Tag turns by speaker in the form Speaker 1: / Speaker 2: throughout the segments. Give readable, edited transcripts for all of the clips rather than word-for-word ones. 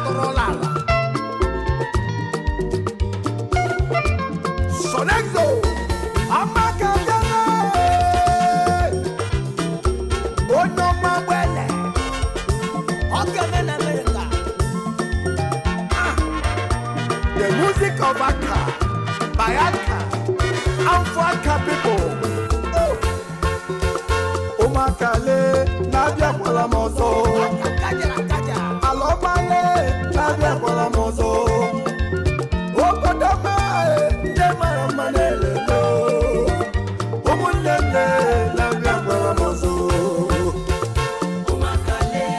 Speaker 1: Tọrọla ala. Sonexo Amaka bịala, onye ọma gbele.
Speaker 2: Ọ ga-eme na Amerịka.
Speaker 1: The music of Aka by Aka and for Aka people. Oh. Ụmụaka lee, na-abịakwala m ọzọ.
Speaker 2: Aka kajara akaja.
Speaker 1: Ala ọma lee, na-abịakwala m ọzọ. Obodo ọma, ndị mara mma na-elele. Ụmụnne m lee, na-abịakwala m ọzọ.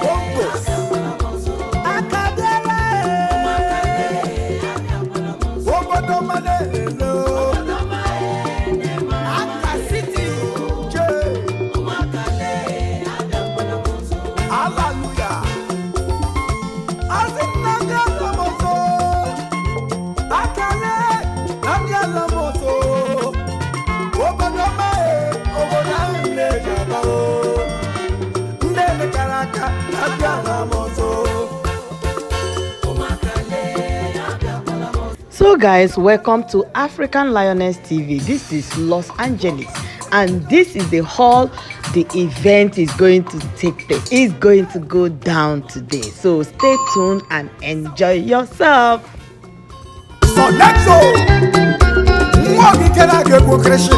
Speaker 1: Bongos. Aka bịala. Obodo ọma na-elele.
Speaker 2: Aka City.
Speaker 1: Jee. Hallelujah. Asị m na abịala m ọzọ. Akale, abịala m ọzọ. Obodo ọma e, obodo ahụ m na-eji aba o. Ndị elekere aka, abịala m ọzọ.
Speaker 3: So guys, welcome to African Lioness TV. This is Los Angeles and this is the hall the event is going to take place. It's going to go down today. So stay tuned and enjoy yourself.
Speaker 1: Sonexo, nwa okike na-aga egwu okirisi.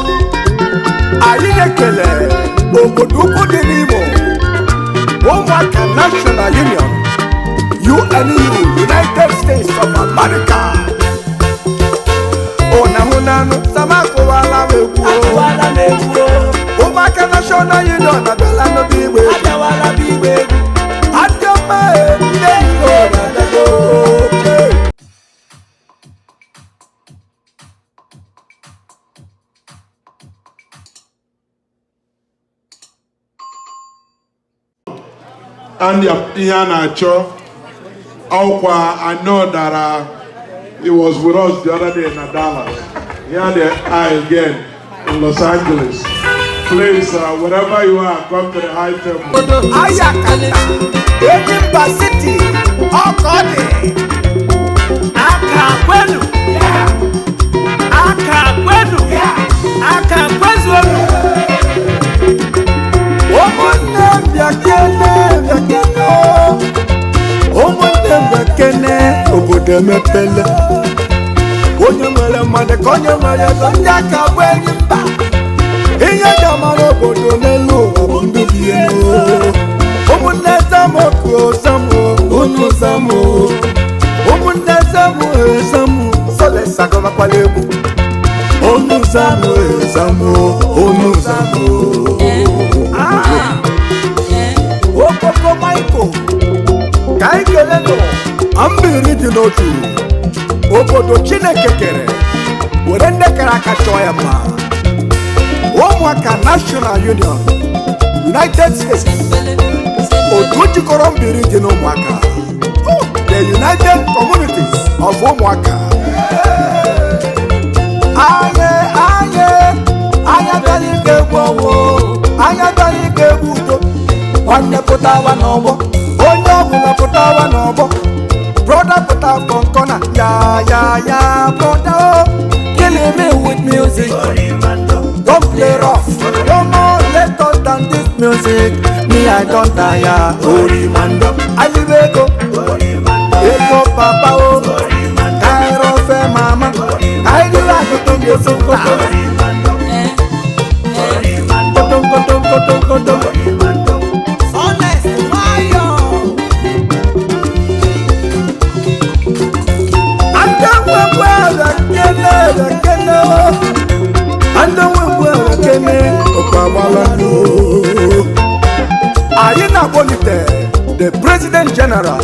Speaker 1: Anyị na-ekele obodo ukwu dị n'Imo, Ụmụaka National Union, UNU, United States of America. Ụnahụnanụ samakụwala m egwu o.
Speaker 2: Akụwala m egwu o.
Speaker 1: Ụmụaka National Union abịala n'obi igwe egwu.
Speaker 2: Abịawala m igwe egwu.
Speaker 1: Adịọma e, ndị Igbo na-abịago. Hey.
Speaker 4: And ihe a na-achọ ọkwa. I know that he was with us the other day in Dallas. Here they are again in Los Angeles. Please, wherever you are, come to the high table.
Speaker 1: Ayakata, Enyimba City, ọkọ dị.
Speaker 2: Aka kwenu. Aka kwenu. Aka kwezuonu.
Speaker 1: Ụmụnne m, bịa kene, bịa kene o. Ụmụnne m, bịa kene, obodo emepele. Onye nwere mmadụ ka onye nwere ego, ndị aka bụ enyi mba. Ihe eji amara obodo n'elu ụwa bụ ndụ bi elu. Ụmụnne, zamoku zamụ, unu zamụ. Ụmụnne, zamụ zamụ, solesagọbakwala egwu. Unu zamụ zamụ, unu zamụ. Okoko Michael, ka anyị kelenụ Mbiri dị n'otu, obodo Chineke kere were ndị kara aka chọọ ya mma. Ụmụaka National Union, United States, otu jikọrọ Mbiri dị n'ụmụaka, the United Communities of Ụmụaka. Anyị anyị anyị abịala ike egwu ọnwụ, anyị abịala ike egwu udo. Nwanne, pụtawa n'ọgbọ, onye ọbụla pụtawa n'ọgbọ. Brother, pụta from corner ya ya ya. Brother o, killing me with music. Don't play rough no more. Let us than this music. Me, I don tire. Orimando alibego ego papa o kairo fe mama kairo akoto ngoso. Koto koto koto koto.
Speaker 2: Honest, nwayọ.
Speaker 1: Ande nwekwe bekene bekene o. Ande nwekwe bekene okwagbala. Anyị na-akpọlite the President General,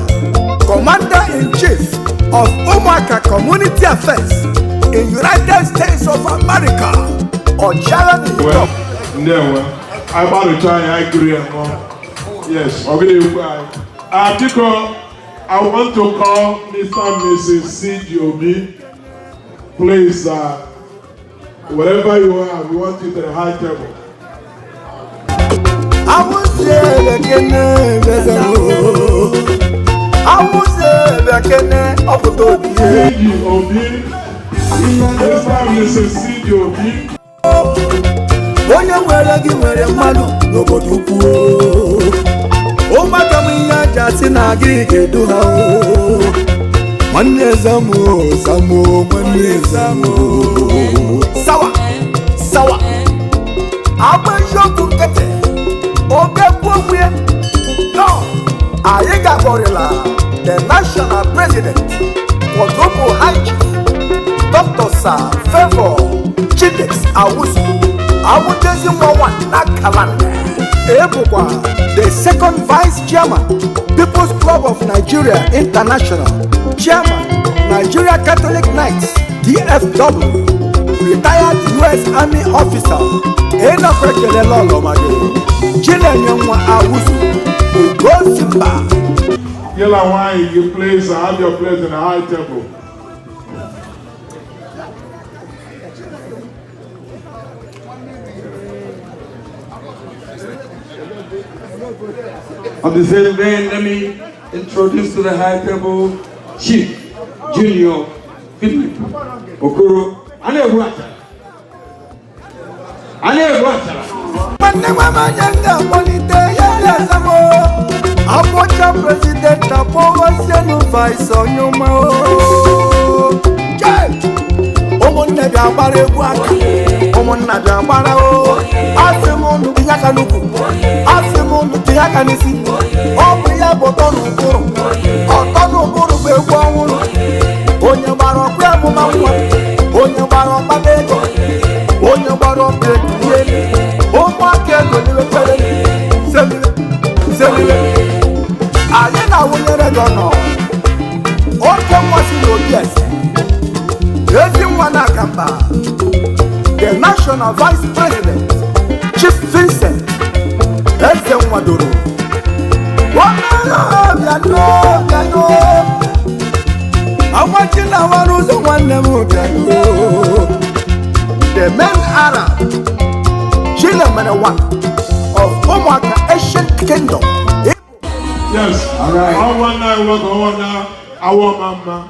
Speaker 1: Commander in Chief of Ụmụaka Community Affairs in United States of America, Ọchịagha
Speaker 4: Well,
Speaker 1: n'Itob.
Speaker 4: Ndewo. Anyị gbarụcha anyị, anyị gụrụ ya ṅụọ. Yes, ọ gịnị ekwu anyị. Biko, I want to call Mr. and Mrs. C.G. Obi. Please, wherever you are, we want you to the high table.
Speaker 1: Awụzie bekene bezero. Awụzie. kene ọpụta obi ye.
Speaker 4: C.G. Obi. Mr. and Mrs. C.G. Obi.
Speaker 1: Onye nwere gị nwere mmadụ n'obodo ukwu. Ụmụaka m, ihe aja sị na gị ga-edu ha o. Nwanne zamo zamo, nwanne zamo, sawa sawa, agba eziokwu nkịtị okekwu onwe ya no. Anyị ga-akpọrịla the national president, quadruple high chief, Dr. Sir Favour Chidex Awusu Awutezi Nwa na Kalanda, ebụkwa the second vice chairman, People's Club of Nigeria International, chairman, Nigeria Catholic Knights DFW, retired US Army officer. Enakwa ekelela ọlọmagị Chinenye Nwa Awusu Ugosimba.
Speaker 4: Yela nwanyị gị, please have your place in the high table.
Speaker 5: On the same vein, let me introduce to the high table Chief Junior Philip Okoro. A na-egbu achara. A na-egbu achara.
Speaker 1: Nwanne nwa m, anya ga-akpọlite ya bịazamo abụcha president akpọghosienu vice onyụma. Ụmụnne bịa gbara egwu aka, ụmụnna bịa gbara o. Asị m unu tinye aka n'ukwu, asị m unu tinye aka n'isi. Ọ bụ ya bụ ọtọ n'ụbụrụ, ọtọ n'ụbụrụ bụ egwu ọhụrụ. Onye gbara ọkpụ amụma nwa, onye gbara ọkpata ego, onye gbara ọkpụ ego, ụmụaka ego n'iwekwere seliwe seliwe. Anyị na-awụnyere gị ọnọ oke nwa si n'obi eze, ezi nwa na mba, the national vice president, Chief Vincent Eze Nwadoro. Bịanụ bịanụ, amachi na awara ụzọ, nwanne m bịanụ. The main Arab, Chinemere one of Ụmụaka Ancient Kingdom.
Speaker 4: Yes.
Speaker 5: All right.
Speaker 4: Ọnwa na nwoke, ọnwa na awọ ma mma.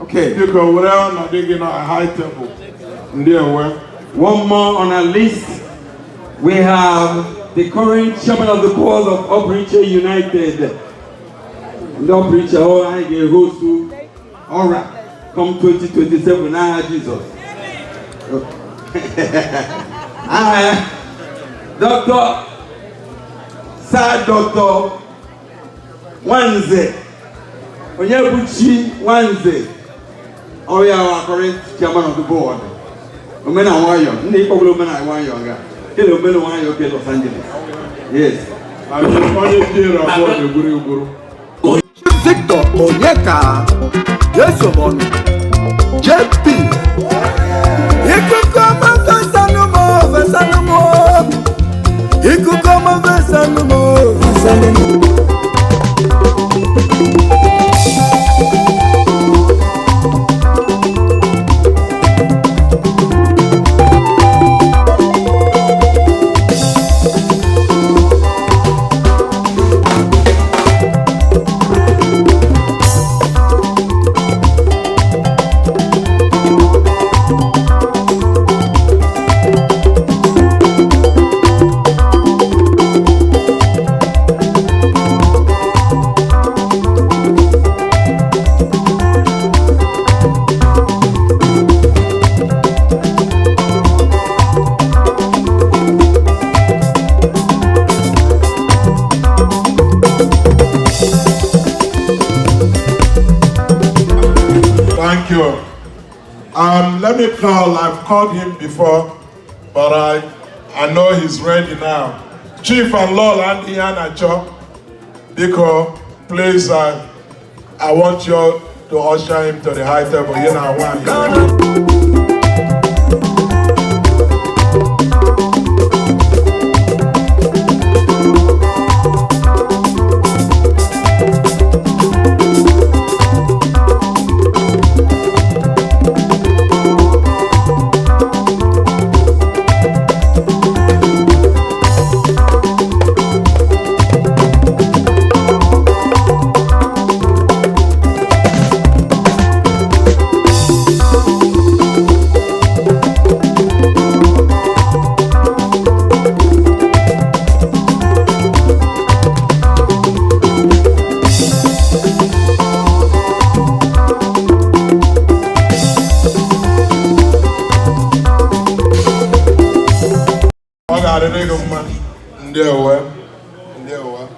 Speaker 5: Okay.
Speaker 4: Biko were ọnọdụ gị na high table. Ndị ewe.
Speaker 5: One more on our list. We have the current chairman of the board of Obriche United. The Obriche, oh, I get host to. All right. Come 2027, ah, Jesus. Ah, Dr. Sir Dr. Nwanze. Onyebuchi Nwanze. Oh, yeah, our current chairman of the board. Omena nwayọ, ndị ịkpọgburu omena nwayọ ga. Kele omena nwayọ ke Los Angeles. Yes.
Speaker 4: Onye tiere abụọ na-egburu egburu.
Speaker 1: Chief Victor Onyeka Esomonu JP. Ikuku ọma fesanụ m, fesanụ m. Ikuku ọma fesanụ m, fesanụ m.
Speaker 4: Thank you. Let me call, I've called him before, but I know he's ready now. Chief and Lord Andy Anacho, biko, please, I want you to usher him to the high table. You know, one. Ga-adịrị gị mma. Ndewo. Ndewo.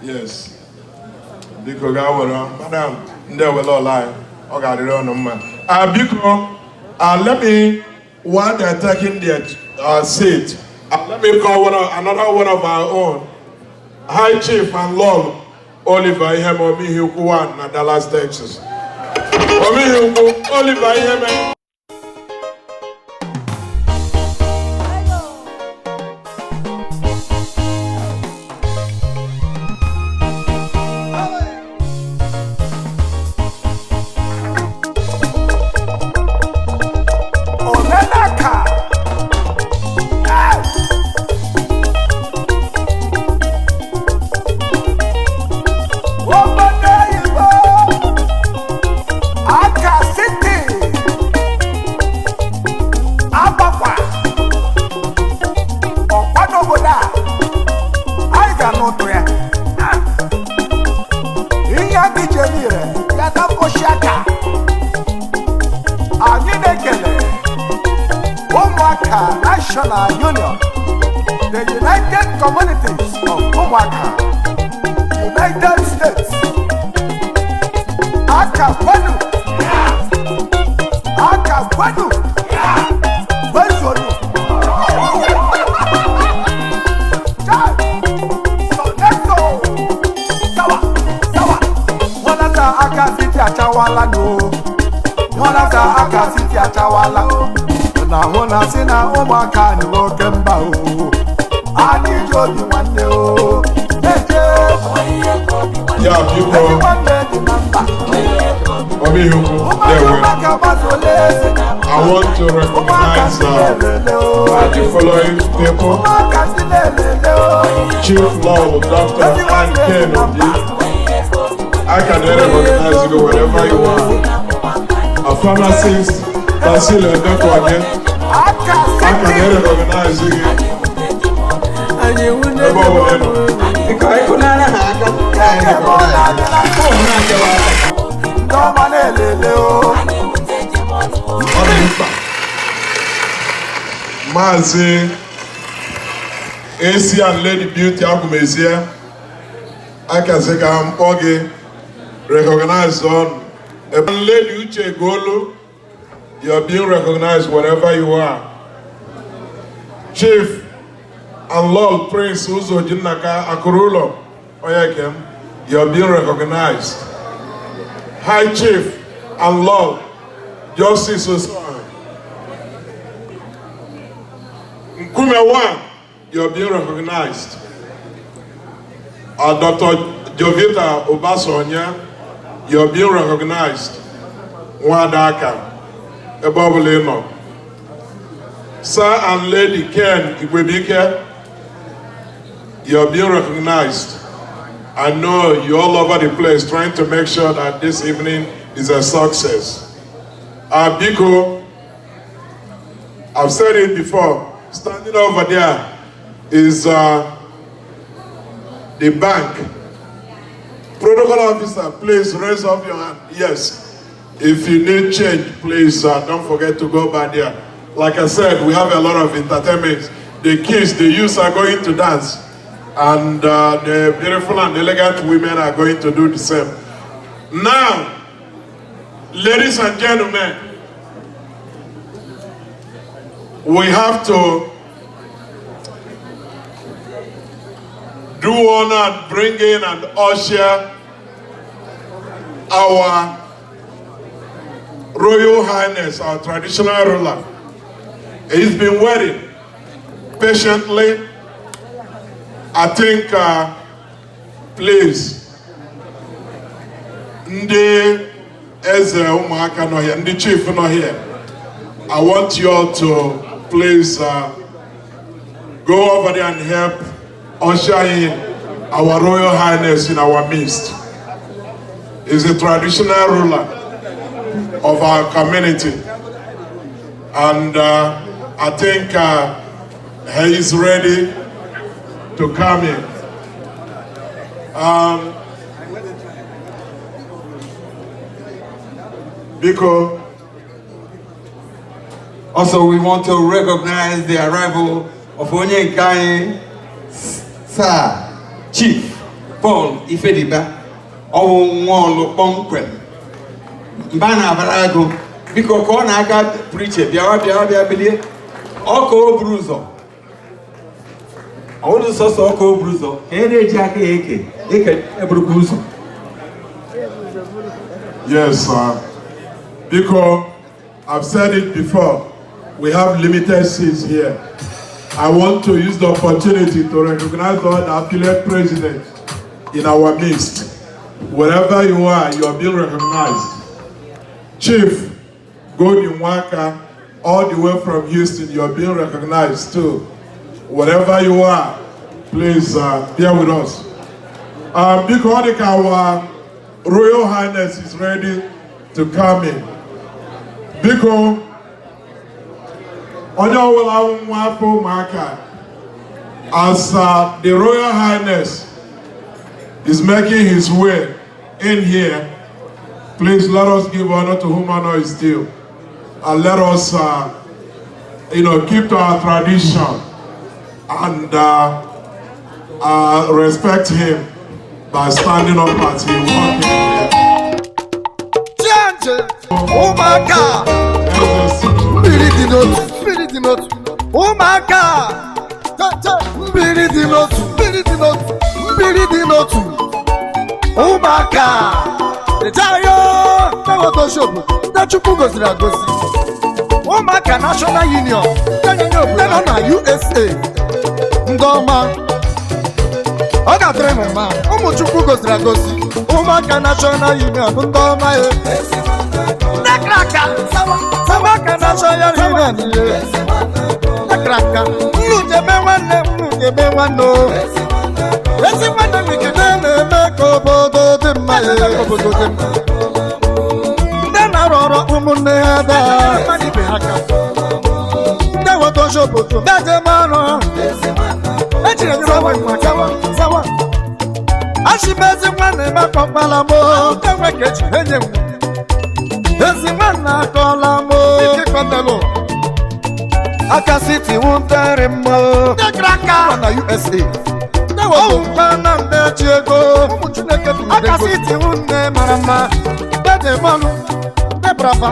Speaker 4: Yes. Biko gaa were madam ndewo lọla anyị. Ọ ga-adịrị ọnụ mma. Biko, let me, while they're taking their seat, let me call another one of our own. High Chief and Lord Oliver Iheme Omihikwu one na Dallas, Texas. Omihikwu Oliver Iheme.
Speaker 1: Omenaka. Obodo oyibo. Aka City. Agbakwa. Ọkwado obodo a. Anyị ga n'ụtụ ya. Ihe adịje niile ya na mkpochi aka. Anyị na-ekele Ụmụaka National Union, the United Communities of Ụmụaka, United States. Aka kwenu! Aka kwenu! Kwezuonu! Chai! Soneto! Sawa! Sawa! Nwalata Aka City achawala no. Nwalata Aka City achawala. Na hụ na sị na ụmụaka anyị oke mba o. Anyị ji obi nwanne o. Eje!
Speaker 4: Ya biko,
Speaker 1: Ezi nwanne dị na mba.
Speaker 4: Omihikwu, ndewo.
Speaker 1: Ụmụaka gbazuola eze.
Speaker 4: I want to
Speaker 1: Ụmụaka
Speaker 4: recognize
Speaker 1: ndị na-elele o.
Speaker 4: the following people.
Speaker 1: Ụmụaka ndị na-elele o.
Speaker 4: Chief Law, Dr.
Speaker 1: Ezi nwanne dị
Speaker 4: Ken
Speaker 1: na
Speaker 4: Obi.
Speaker 1: mba.
Speaker 4: I can recognize you wherever you are. A pharmacist, Basil Edekwanye.
Speaker 1: Aka
Speaker 4: I can
Speaker 1: City.
Speaker 4: recognize you. Ebe ọ bụla ị nọ.
Speaker 5: Biko ịkụnara ha aka.
Speaker 1: Ebe ọ na-adịla. Ndị ọma na-elele o.
Speaker 4: Ọ dị mkpa. Maazị AC and Lady Beauty Agụmezie, akasị ka m kpọọ gị recognize on. Lady Uche Golu, you are being recognized wherever you are. Chief and Lord Prince Uzo Jinnaka Akurulo Oyekem, you are being recognized. High Chief and Lord Justice Osman Nkume One, you are being recognized. Dr. Jovita Obasonya, you are being recognized. Nwadaka, ebe ọ bụla ị nọ. Sir and Lady Ken Igwebike, you are being recognized. I know you're all over the place trying to make sure that this evening is a success. Biko, I've said it before, standing over there is the bank. Protocol officer, please raise up your hand. Yes. If you need change, please don't forget to go by there. Like I said, we have a lot of entertainment. The kids, the youths are going to dance. And the beautiful and elegant women are going to do the same. Now, ladies and gentlemen, we have to do honor and bring in and usher our Royal Highness, our traditional ruler. He's been waiting patiently. I think, please, ndị eze ụmụaka nọ here, ndị chief nọ here, I want you all to please go over there and help usher in our Royal Highness in our midst. He's a traditional ruler of our community. And I think he is ready to come in. Biko.
Speaker 5: Also, we want to recognize the arrival of onye nke anyị, Sir Chief Paul Ifediba, ọwụ nwa ọlụ kpọmkwem mba na-abara agụ. Biko, ka ọ na-aga pụrụ iche, bịawa, bịawa, bịa bilie. Ọka o buru ụzọ, ọ bụrụ sọsọ ọka o buru ụzọ ka e na-eji aka ya eke eke eburukwa ụzọ.
Speaker 4: Yes, sir. Because I've said it before, we have limited seats here. I want to use the opportunity to recognize all the affiliate presidents in our midst. Wherever you are, you are being recognized. Chief Godwin Waka, all the way from Houston, you are being recognized too. Wherever you are, please bear with us. Because our Royal Highness is ready to come in. Biko, onye ọbụla nwa afọ ụmụaka, as the Royal Highness is making his way in here, please let us give honor to whom honor is due. And let us keep to our tradition and respect him by standing up as he walks in here.
Speaker 1: Change ụmụaka. Mmiri dị n'otu, mmiri dị n'otu, ụmụaka. Mmiri dị n'otu, mmiri dị n'otu, mmiri dị n'otu, ụmụaka. Ejeayo na-ewetochi obodo ndị Chukwu goziri agozi, Ụmụaka National Union ndị nọ na USA, ndị ọma, ọ ga-adịrị m mma. Ụmụ Chukwu goziri agozi, Ụmụaka National Union, ndị ọma e. Ụmụaka National Union ihe kraka nnu jebe nwanne, nnu jebe nwanne o. Ezi nwanne m ikene na-eme ka obodo dị mma e, obodo dị mma. Ndị na-arụ ọrụ ụmụnne ha daa mmadụ ibe ha ka ndị weta obodo ndị ejem ọrụ ejiri enyere onwe nwa gawa zawa achịbezi nwanne m akpọkpala m enwe ka eji enye m ezi nwanne akọla m ike kọtelụ aka siti wutere mma na USA ọwụkwa na ndị ji ego aka siti wunne mara mma dede mmanụ debraba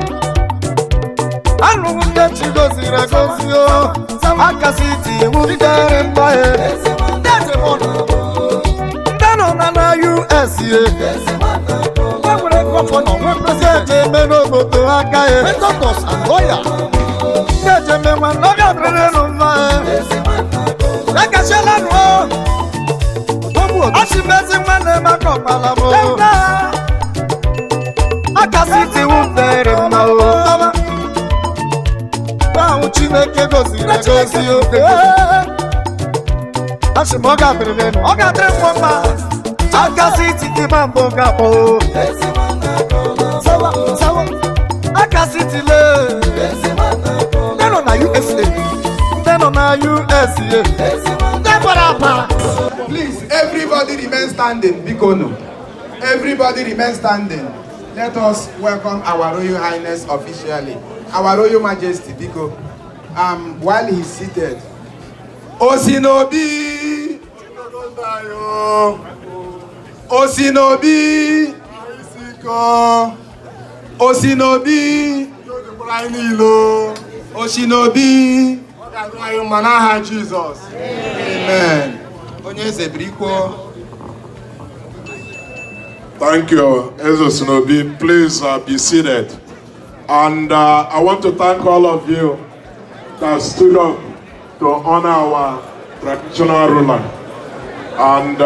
Speaker 1: alụghị ndị chi goziri egozi o aka siti wutere mma e ndị nọ na USA e nwere governor, nwee president eme n'obodo aka e doctors and lawyers ndị ejeme nwanne ọ ga-adịrịrị nụ mma e ekesiela nụ achịmezi nwanne m aka ọkpala m aka siti wutere mma o ahụ Chineke goziri egozi o achị m ọ ga-adịrịrị nụ ọ ga-adịrị m mma aka siti ịma mbụ ga-akpọ sawa sawa aka siti lee ndị nọ na USA, ndị nọ na USA, ndị gbara apa.
Speaker 6: Please, everybody remain standing. Biko nụ. Everybody remain standing. Let us welcome our Royal Highness officially. Our Royal Majesty, Biko. While he's seated, Osinobi! Osinobi! Osinobi! Osinobi!
Speaker 4: N'aha Jizọs.
Speaker 6: Amen. Onye eze birikwo.
Speaker 4: Thank you, Eze Sinobi. Please be seated. And I want to thank all of you that stood up to honor our traditional ruler. And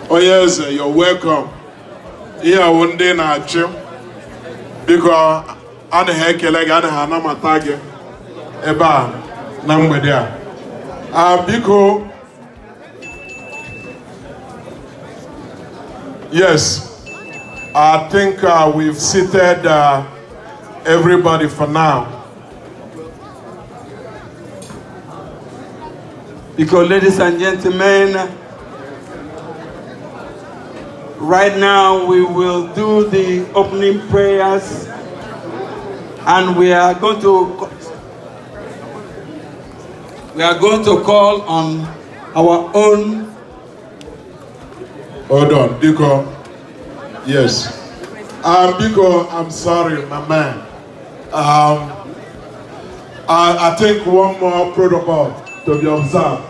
Speaker 4: Onye you're welcome. Ihe awụ ndị na-achị. Biko, anaghị ekele gị, anaghị anamata gị ebe a na mgbede a. Biko, yes, I think we've seated everybody for now.
Speaker 5: Because, ladies and gentlemen, right now we will do the opening prayers and we are going to We are going to call on our own.
Speaker 4: Hold on, biko. Yes. Biko, I'm sorry, my man. I think one more protocol to be observed.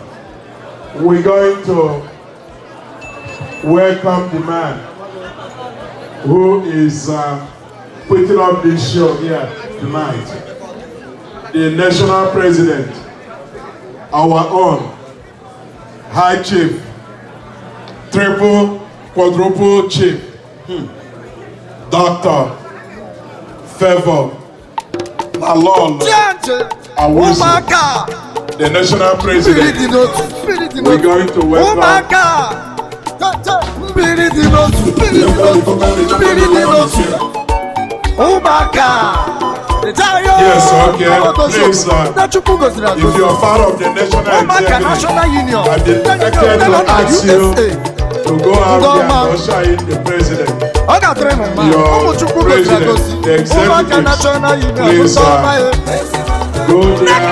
Speaker 4: We're going to welcome the man who is putting up this show here tonight. The national president, our own High Chief, triple, quadruple chief, Dr. Favor Alolo Awuzu, the national president. We're going to welcome.
Speaker 1: Mmiri dị n'otu, mmiri dị n'otu, mmiri dị n'otu. Ụmụaka.
Speaker 4: Yes, okay. Please, if you are part of the national
Speaker 1: Ụmụaka
Speaker 4: executive,
Speaker 1: National Union.
Speaker 4: I've been expected to ask you to go out there and usher in the president.
Speaker 1: Ọ ga-adịrị m mma.
Speaker 4: Your
Speaker 1: Ụmụ Chukwu goziri
Speaker 4: president,
Speaker 1: agozi.
Speaker 4: the
Speaker 1: Ụmụaka
Speaker 4: executives,
Speaker 1: National Union.
Speaker 4: please,
Speaker 1: Ndị ọma ya.
Speaker 4: go there and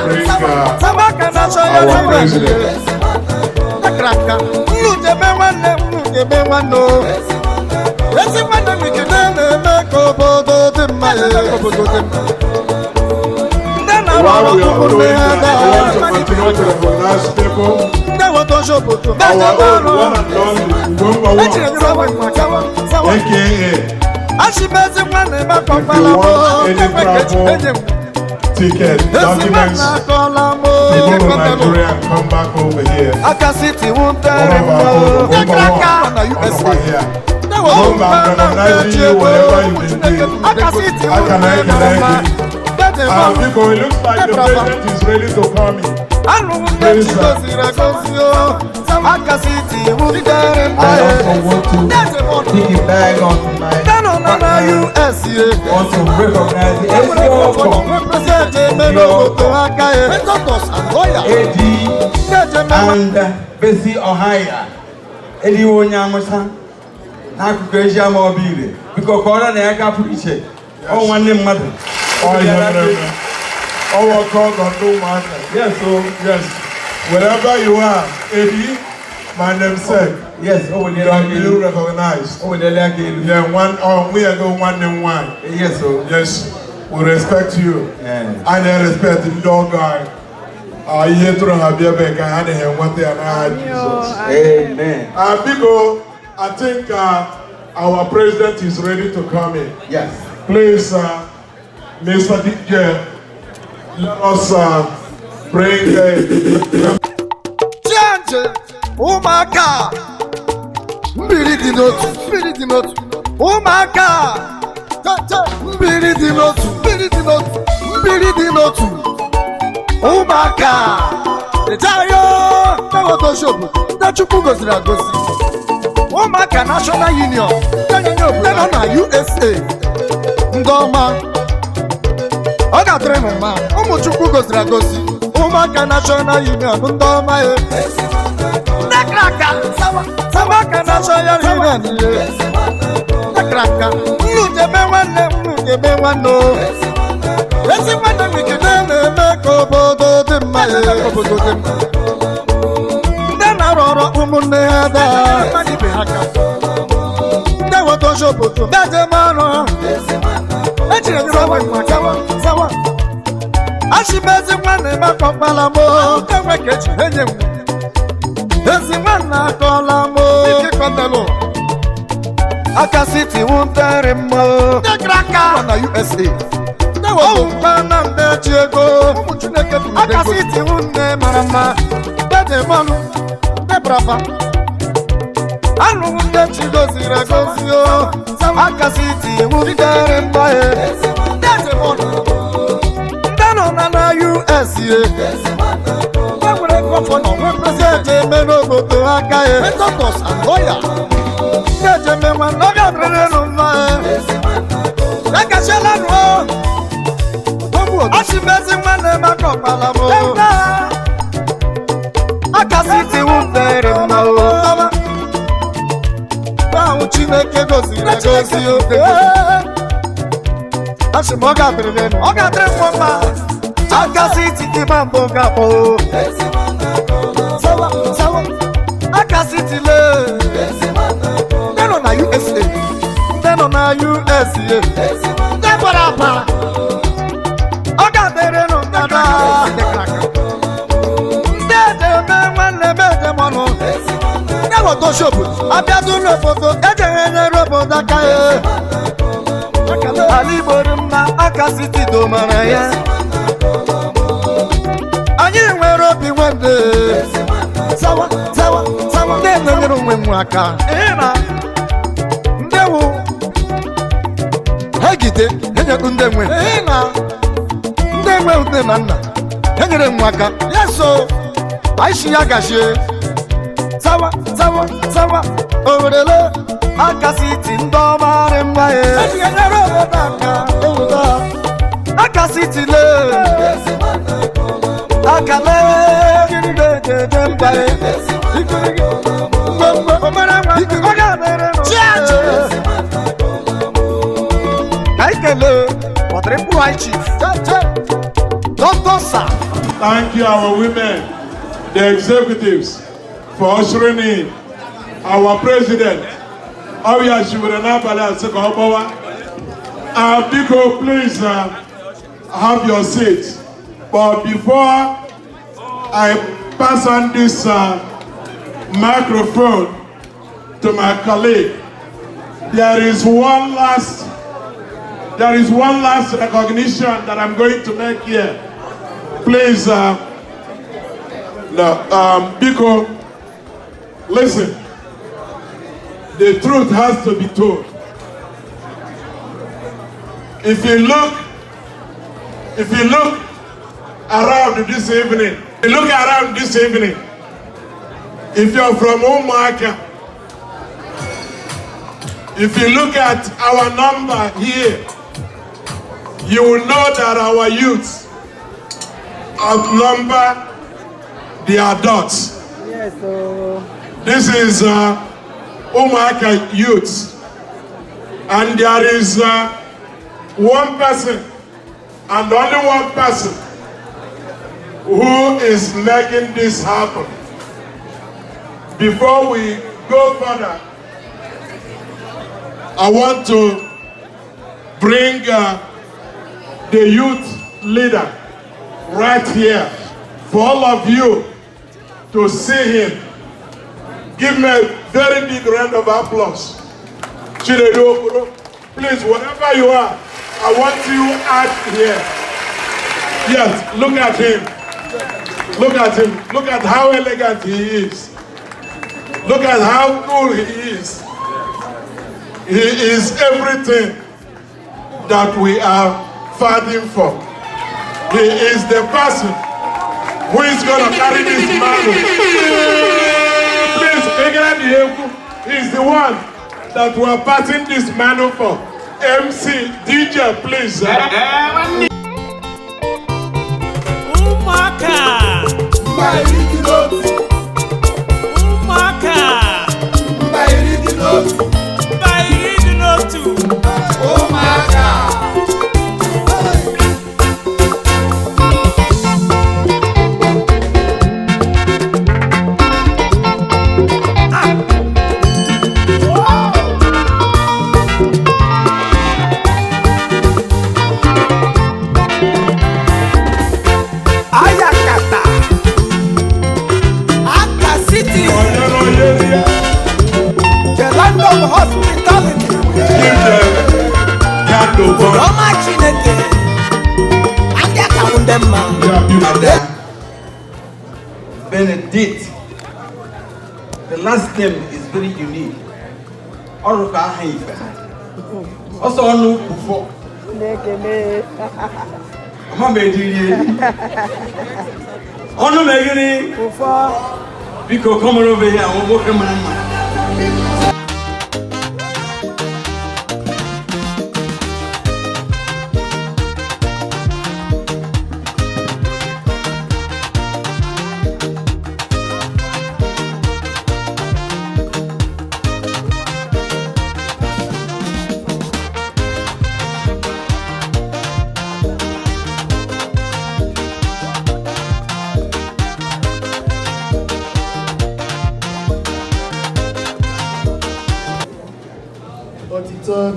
Speaker 4: bring
Speaker 1: Ụmụaka National
Speaker 4: our
Speaker 1: Union.
Speaker 4: president.
Speaker 1: Akraka. Nnu jebe nwanne, nnu jebe nwanne o. Ezi nwanne m ike na-eme ka obodo dị mma ya. Obodo dị mma. Ndị na-arụ
Speaker 4: While
Speaker 1: ọrụ
Speaker 4: we are
Speaker 1: ụmụnne
Speaker 4: doing
Speaker 1: ha
Speaker 4: that, I want to
Speaker 1: daa.
Speaker 4: continue to recognize people.
Speaker 1: Ndị nweta ozi obodo.
Speaker 4: Our own one and only Ugomba One, AKA,
Speaker 1: Achịmezi nwanne m
Speaker 4: if you
Speaker 1: akọkwala m.
Speaker 4: want any travel ticket, documents to go to Nigeria and come back over here.
Speaker 1: Aka siti
Speaker 4: One
Speaker 1: wutere
Speaker 4: of our own,
Speaker 1: m.
Speaker 4: Ugomba One, on over here. Ugomba, I'm recognizing you wherever you may be.
Speaker 1: Aka siti
Speaker 4: How can I
Speaker 1: wutere mma.
Speaker 4: connect you? Because it looks like the president is ready to come in.
Speaker 1: Anụrụ m
Speaker 4: Please,
Speaker 1: chi
Speaker 4: sir.
Speaker 1: goziri agozi o. Aka siti wutere mma.
Speaker 7: I also want to piggyback on my
Speaker 1: Ndị nọ na
Speaker 7: partner.
Speaker 1: US ye.
Speaker 7: Want to recognize the ACO AD and Besi Ohaya. Ediwo onye amụsa n'akụkụ ezi ama ọbụ ire. Biko kọrọ na ya aka pụrụ iche. Ọ nwanne mmadụ.
Speaker 4: Ọ ihe mere eme. Ọwọ́ kọ́ ọgọ ndị ụmụaka.
Speaker 7: Yes, so
Speaker 4: Yes. Wherever you are, Eddie, my namesake,
Speaker 7: yes, o
Speaker 4: you
Speaker 7: weliela
Speaker 4: are
Speaker 7: aka
Speaker 4: you
Speaker 7: elu.
Speaker 4: recognized.
Speaker 7: O weliela aka elu.
Speaker 4: Yeah, one, oh, we are going one name one.
Speaker 7: Yes, so
Speaker 4: Yes, we respect you.
Speaker 7: Yeah.
Speaker 4: And I respect the dog guy. Ihe tụrụ ha bịa ebe ka ha na-enweta ya n'aha Jizọs.
Speaker 7: Amen.
Speaker 4: Biko, I think our president is ready to come in.
Speaker 7: Yes.
Speaker 4: Please, Mr. DJ, let us bring
Speaker 1: Change ụmụaka. Mmiri dị n'otu, mmiri dị n'otu. Ụmụaka. Mmiri dị n'otu, mmiri dị n'otu, mmiri dị n'otu. Ụmụaka. Ejeyo na-enweta obodo. Ndị Chukwu goziri agozi. Ụmụaka National Union. Ndị nọ na USA. Ndị ọma. Ọ ga-adịrị m mma. Ụmụ Chukwu goziri agozi. Ụmụaka National Union ndị ọma ya. Ndị kraka. Ụmụaka National Union ye. Ndị kraka. Nnu jebe nwanne, nnu jebe nwanne o. Ezi nwanne m ike na-eme ka obodo dị mma ya. Obodo dị mma. Ndị na-arụ ọrụ ụmụnne ha daa. Ndị nweta ozi obodo. Ndị njem ọrụ. Ejiri sawa sawa sawa. Achịmezi nwanne m akọkpala m o. Enwe ka eji enye m. Ezi nwanne akọla m o. Aka siti wutere m o. Na USA. Ọwụkwa na mbe ji ego. Aka siti wunne mara mma. Dede mmanụ. Debrapa. Anụrụ ndị chi goziri agozi o. Aka siti wutere mma e. Ndị nọ na US ye. E nwere governor, nwee president eme n'obodo aka ye. Ndị ejeme nwanne ọ ga-adịrịrị nụ mma e. Ekesiela nụ o. Achịmezi nwanne m akọkpala m o. Aka siti wutere mma o. Ahụ Chineke goziri agozi o. Achị m ọ ga-adịrịrị nụ. Ọ ga-adịrị m mma. Aka City ịma mbụ ga-akpọ. Sawa sawa. Aka City le. Ndị nọ na USA. Ndị nọ na USA. Ndị gbara apa. Ọ ga-adịrị nụ ndada. Ndị ede eme nwanne m ede m ọnụ. Ndị wotoshi obodo. Abịazụ n'obodo ejeghị enyere obodo aka ya. Ala Igbo dị mma, Aka City domara ya. Anyị nwere obi nwanne. Sawa sawa sawa. Ndị na-enyere onwe m aka. Ndị wụ ha gide enyekwu ndị nwe. Ndị nwe nne na nna enyere m aka. Yeso anyị si ya gachie. Sawa sawa sawa. Owerele Aka City ndị ọma rị mma ya. Enyere obodo aka ewuta. Aka City le. Aka le. Kiri mba ya. Mgbe omere nwa ọ ga-adịrị n'ụwa. Ka anyị kelee Triple High Chief Dr. Sir.
Speaker 4: Thank you, our women, the executives, for ushering in our president. Ọbịa shiwere n'abalị a sị ka ọ gbawa. Biko, please have your seat. But before I pass on this microphone to my colleague, there is one last recognition that I'm going to make here. Please, no, Biko, listen. The truth has to be told. If you look around this evening, you look around this evening, if you're from Umuaka, if you look at our number here, you will know that our youths outnumber the adults.
Speaker 3: Yes, oh.
Speaker 4: This is Umuaka youths. And there is one person, and only one person, who is making this happen. Before we go further, I want to bring the youth leader right here for all of you to see him. Give me a very big round of applause. Chinedu Okoro, please, wherever you are, I want you out here. Yes, look at him. Look at him. Look at how elegant he is. Look at how cool he is. He is everything that we are fighting for. He is the person who is going to carry this mantle. Please, Egera is the one that we are passing this mantle for. MC, DJ, please.
Speaker 2: Ụmụaka.
Speaker 6: Mba iri dị n'otu.
Speaker 2: Ụmụaka.
Speaker 6: Mba iri dị n'otu.
Speaker 2: Mba iri dị n'otu.
Speaker 6: Ụmụaka.
Speaker 2: Ayakata. Aka City.
Speaker 1: The land of hospitality.
Speaker 4: Give them candle burn.
Speaker 2: Ọma Chineke. Ndị aka wụ ndị mma.
Speaker 4: Yeah, beautiful.
Speaker 7: Benedict. The last name is very unique. Ọrụ ka aha ife. Ọsọ ọnụ bufọ.
Speaker 3: Na-ekele.
Speaker 7: Ama m ejiri eri. Ọnụ megiri.
Speaker 3: Ụfọ.
Speaker 7: Biko, come on over here. Nwoke mara mma.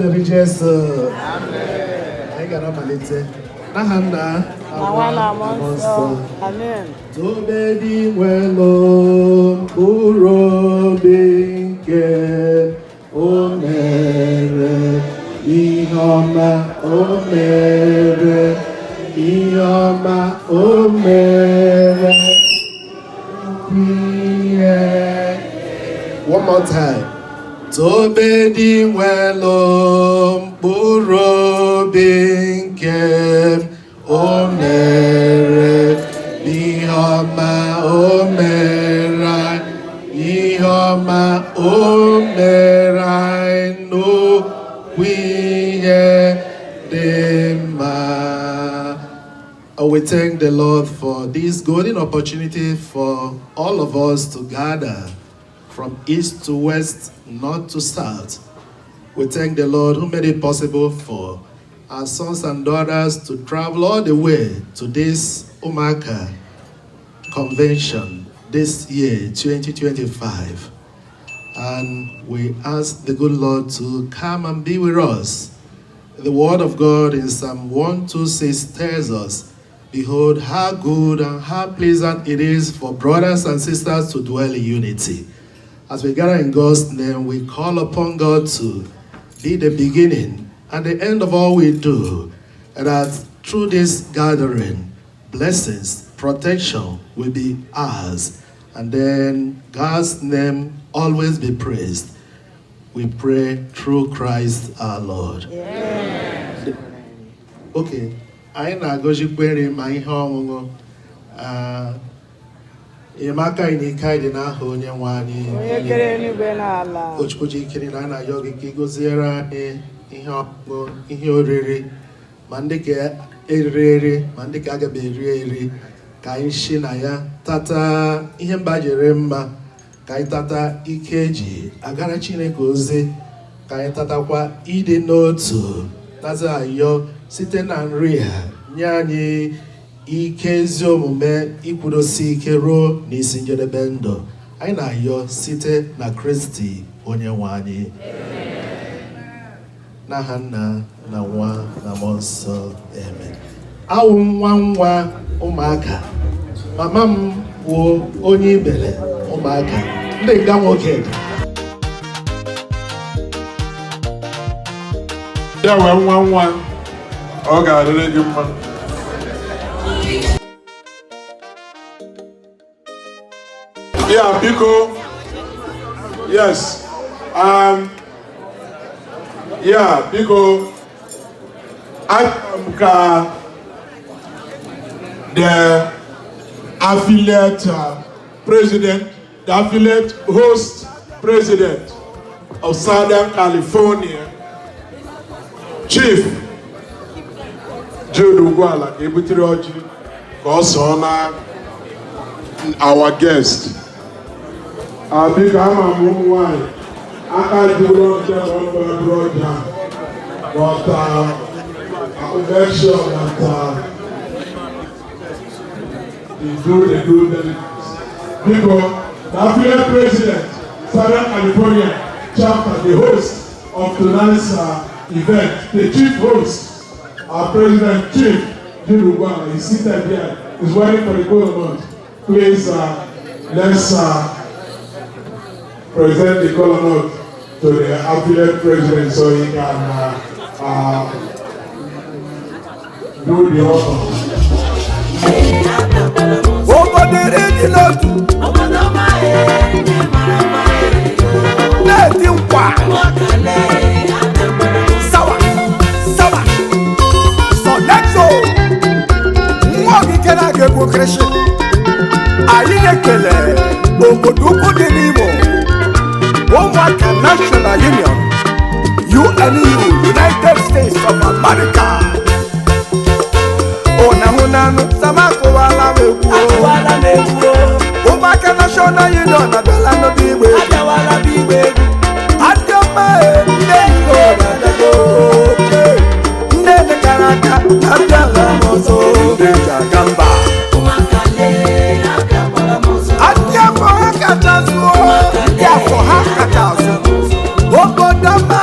Speaker 8: Dịrị Jesu. Anyị ga-amalite. N'aha Nna
Speaker 3: Na Nwa na Mmụọ Nsọ. Amen.
Speaker 8: Tobe Dinwenu mkpụrụ obi nke o mere ihe ọma, o mere ihe ọma, o mere ihe. One more time. Tobe Dinwenu mkpụrụ obi nke o mere ihe ọma, o mere ihe ọma, o mere anyị nnukwu ihe dị mma. We thank the Lord for this golden opportunity for all of us to gather from east to west, north to south. We thank the Lord who made it possible for our sons and daughters to travel all the way to this Umuaka convention this year, 2025. And we ask the good Lord to come and be with us. The word of God in Psalm 126 tells us, "Behold, how good and how pleasant it is for brothers and sisters to dwell in unity." As we gather in God's name, we call upon God to be the beginning and the end of all we do, and that through this gathering, blessings, protection will be ours, and then God's name always be praised. We pray through Christ our Lord. Okay, anyị na-agọzikwa nri ma ihe ọṅụṅụ. Ah, enyemaka anyị na ike anyị dị n'aha Onye nwe anyị.
Speaker 3: Onye kere eluigwe na ala.
Speaker 8: O Chukwu ji ike niile, anyị na-ayọ gị ka ị gọziere anyị ihe ọṅụṅụ, ihe oriri, ma ndị ka eriri eri ma ndị ka agaghị eri eri, ka anyị si na ya tata ihe mba jere mma, ka anyị tata ike eji agara Chineke ozi, ka anyị tatakwa ịdị n'otu. Naza ayọ site na nri a nye anyị ike ezi omume ikwudosi ike ruo n'isi njedebe ndụ. Anyị na-ayọ site na Kristi Onye nwe anyị. N'aha Nna na Nwa na Mmụọ Nsọ, amen. Awụ nwa nwa ụmụaka, mama m wụ onye Ibele ụmụaka ndị nga nwoke dị.
Speaker 4: Ya wee nwa nwa, ọ ga-adịrị gị mma. Ya biko, yes, ya biko, achọrọ m ka the affiliate president, the affiliate host president of Southern California, Chief Jude Ugwuala, ka ebutere ọjị ka ọ sọọ na our guest. Biko, ama m ụmụ nwanyị aka juru nche na ọ bụrụ ọjị ahụ, but I will make sure that they do the due diligence. Biko, the affiliate president, Southern California chapter, the host of tonight's event, the chief host, our president, Chief Jude Ugwuala, is seated here, is waiting for the kola nut. Please, let's present the kola nut to the affiliate president so he can do the honor.
Speaker 1: Obodo iri dị n'otu na-eti nkwa sawa sawa sọdexo nwa ogige na-aga egwu krishi. Anyị na-ekele obodo ukwu dị n'Imo, Ụmụaka National Union, UNU, United States of America. Ụnahụnanụ sama akụwala m egwu. Ụmụaka National Union abịala n'obi igbe adịọma. Ndị Igbo na-abịago, ndị elekara aka abịala m ọzọ. Ndị eji aga mba, adị afọ ha kacha zụọ, ndị afọ ha kacha azụ obodo mma.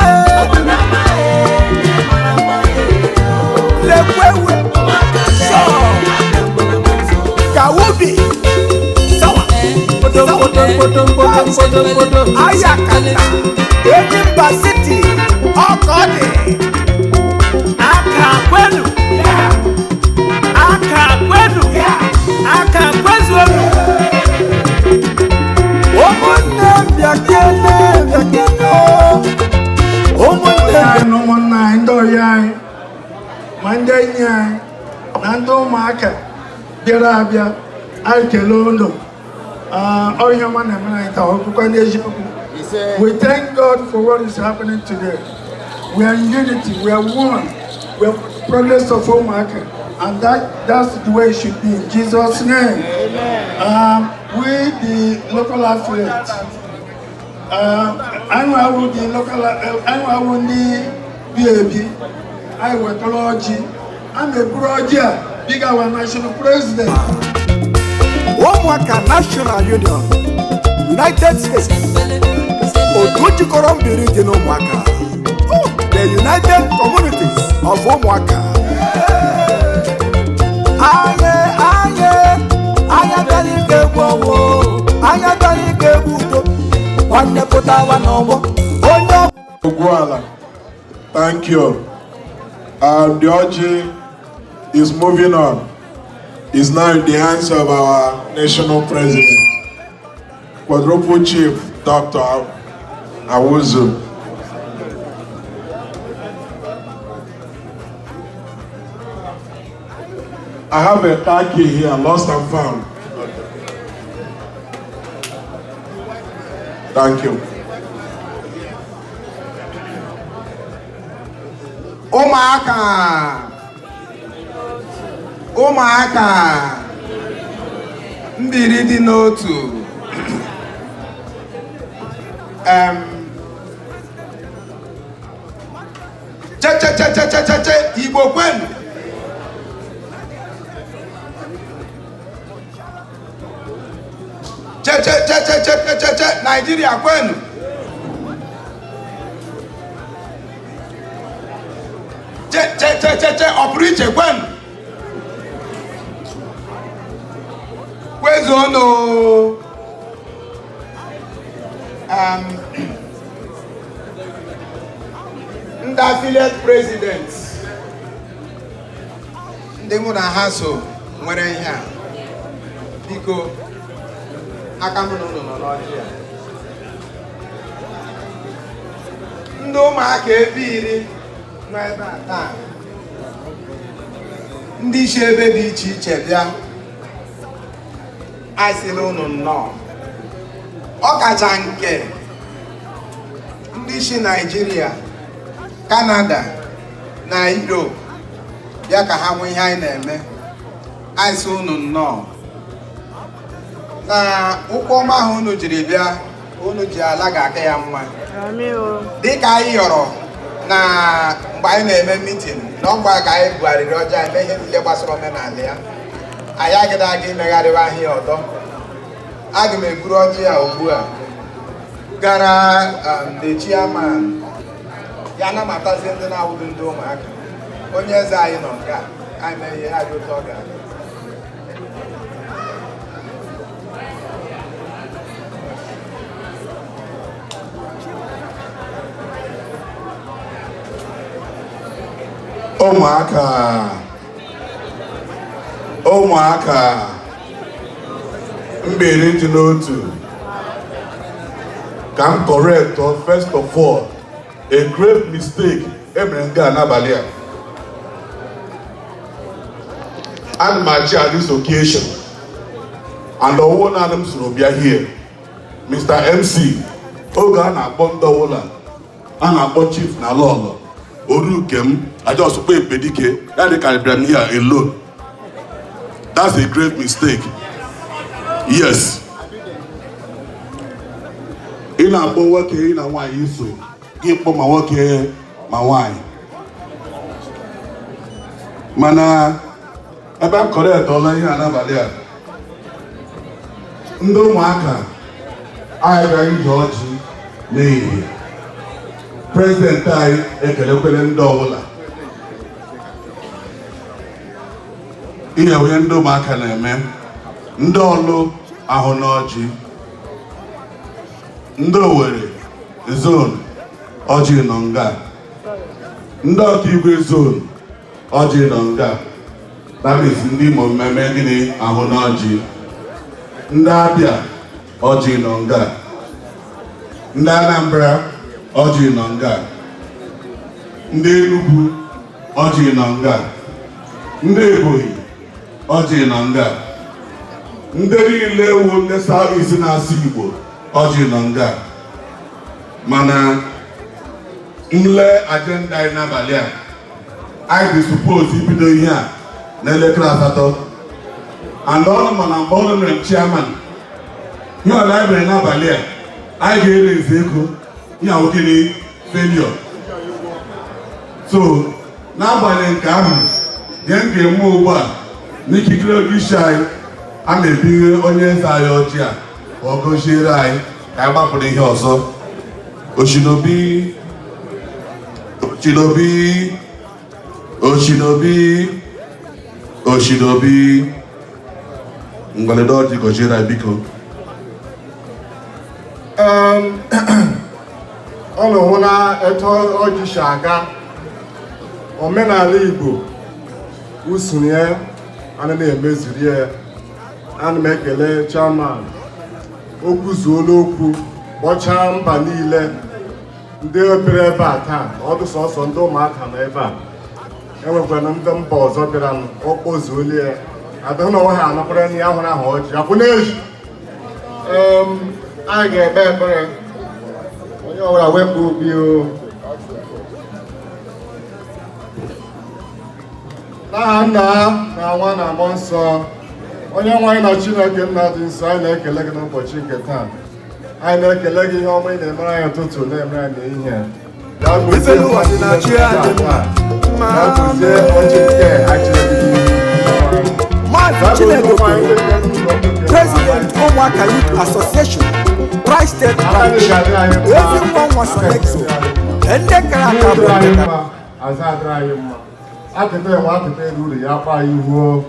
Speaker 1: Mkpodo Ayakata, Enyimba City, ọkọ dị.
Speaker 9: Aka kwenu. Aka kwenu. Aka kwezuonu.
Speaker 1: Ụmụnne m, bịakene, bịakene o. Ụmụnne m.
Speaker 10: Anyị na ụmụnna anyị, ndị ọyị anyị, ma ndị enyi anyị na ndị ụmụaka bịara abịa, anyị kelee unu. Ọ ihe ọma na-emere anyị taa, ọkụkọ n'eziokwu. We thank God for what is happening today. We are in unity, we are one, we are for the progress of Umuaka, and that's the way it should be, in Jesus' name. We, the local affiliate, anyị awụ the local, anyị awụ ndị bi ebi, anyị wetara ọjị, a na-eburu ọjị a big our national president.
Speaker 1: Ụmụaka National Union, United States, otu jikọrọ mbiri dị n'ụmụaka, the United Communities of Ụmụaka. Anyị anyị anyị abịala ike egwu ọnwụ, anyị abịala ike egwu udo. Nwanne, pụtawa n'ọgbọ onye
Speaker 4: Ogwuala, thank you. The ọjị is moving on. Is now in the hands of our national president, Quadruple Chief Dr. Awuzu. I have a car key here, lost and found. Thank you.
Speaker 6: Ụmụaka, ụmụaka, mbiri dị n'otu. Che che che che che che che, Igbo kwenu! Che che che che che che che che, Naijiria kwenu! Che che che che che, ọpụrụ iche kwenu! Kwezuonụ! Ndị affiliate presidents, ndị mụ na ha so nwere ihe a, biko, aka mụ na unu nọ n'ọjị a. Ndị ụmụaka ebe 10 nọ ebe a taa, ndị isi ebe dị iche iche bịa, asịla unu nnọọ. Ọ kacha nke ndị isi Naịjirịa, Kanada na Europe bịa ka ha nwee ihe anyị na-eme, asị unu nnọọ. Na ụkwụ ọma ahụ unu jiri bịa, unu ji ala ga-aka ya mma. Dịka anyị yọrọ na mgbe anyị na-eme meeting na ọgba ka anyị bugharịrị ọjọọ eme ihe niile gbasara omenala ya, anyị agaghị aga imegharịwa ahịa ọdọ. Aga m eburu ọjị ya ugbu a gara the chairman ya anamatazi ndị na-awụdo ndị ụmụaka. Onye eze anyị nọ nke a, anyị mee ihe ha dị otu ọ ga-adị.
Speaker 11: Ụmụaka, ụmụaka, mbiri dị n'otu. Ka m correct first of all a grave mistake emere nga n'abalị a. Ana m achị at this occasion, and ọwụ naanị m soro bịa here. Mr. MC, oge a na-akpọ ndị ọwụla a na-akpọ chief na lọlọ oru nke m ajọsụkwa ekpedike ya dị ka bịara m here alone. That's a grave mistake. Yes, ị na-akpọ nwoke, ị na nwaanyị so gị kpọ, ma nwoke ma nwaanyị. Mana ebe m correctọla ihe a n'abalị a, ndị ụmụaka anyị bịara ije ọjị n'ehihie, president anyị ekelekwele ndị ọbụla. Ihe onye ndị ụmụaka na-eme, ndị ọlụ ahụ n'ọjị. Ndị Owerri zone, ọjị nọ nga. Ndị Ọkaigwe zone, ọjị nọ nga. That means ndị Imo mmemme gịnị ahụ n'ọjị. Ndị Abịa, ọjị nọ nga. Ndị Anambra, ọjị nọ nga. Ndị Enugu, ọjị nọ nga. Ndị Ebonyi, ọjị nọ nga. Ndị niile wu ndị South East na-asụ Igbo, ọjị nọ nga. Mana nle agenda anyị n'abalị a, anyị dị suppose ibido ihe a n'elekere 8, and ọnụ ma na mgbe ọnụ mere chairman ihe ọla anyị mere n'abalị a, anyị ga-ere eze ego ihe ahụ gịnị failure. So n'agbanyeghị nke ahụ, ihe m ga-eme ugbu a n'ikikere oge isi anyị a na-ebinye onye eze anyị ọjị a ka ọ gọziere anyị ka anyị gbapụrụ ihe ọzọ. Oshinobi, Oshinobi, Oshinobi, Oshinobi, ngwaledo ọjị gọziere anyị biko.
Speaker 12: Ọ na-hụ na etu ọjị si aga omenala Igbo usoro ya anaghị emeziri ya. Ana m ekele chairman, o kwuzuola okwu kpọchaa mba niile ndị bịara ebe a taa. Ọ dị sọsọ ndị ụmụaka nọ ebe a, enwekwana ndị mba ọzọ bịara, ọ kpọzuola ya adịghị na onwe ha anakwara ya hụrụ ahụ ọjị akwụ n'eji. Anyị ga-ekpe ekpere, onye ọbụla wepụ obi o. N'aha Nna na Nwa na Mmụọ Nsọ. Onye nwe anyị na Chineke nna dị nsọ, anyị na-ekele gị n'ụbọchị nke taa. Anyị na-ekele gị ihe ọma ị na-emere anyị ụtụtụ, na-emere anyị n'ehihie. Ya gozie ọjị nke anyị chere gị n'ihu.
Speaker 1: Maazị Chinedu Okoro, President Ụmụaka Youth Association, Tri-State Branch, ezi nwa nwa Sonexo, ndị kara aka bụ ndị kara.
Speaker 12: Aza adịrị anyị mma. Akịta enwe akịta elu uru ya kpa anyị huo.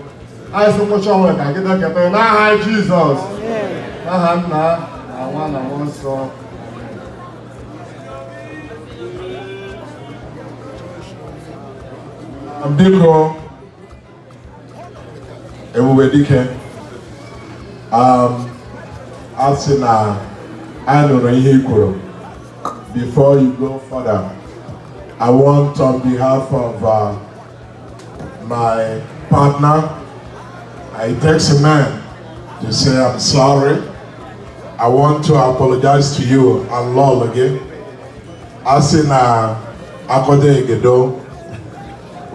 Speaker 12: Anyị sị ngwụcha ọnwa ka gị deketa n'aha Jizọs. N'aha Nna na Nwa na Mmụọ Nsọ.
Speaker 4: Biko, Ebube Dike, a sị na a nụrụ ihe i kwuru. Before you go further, I want, on behalf of my partner, it takes a man to say I'm sorry. I want to apologize to you and Lolo again. A sị na akọdo egedo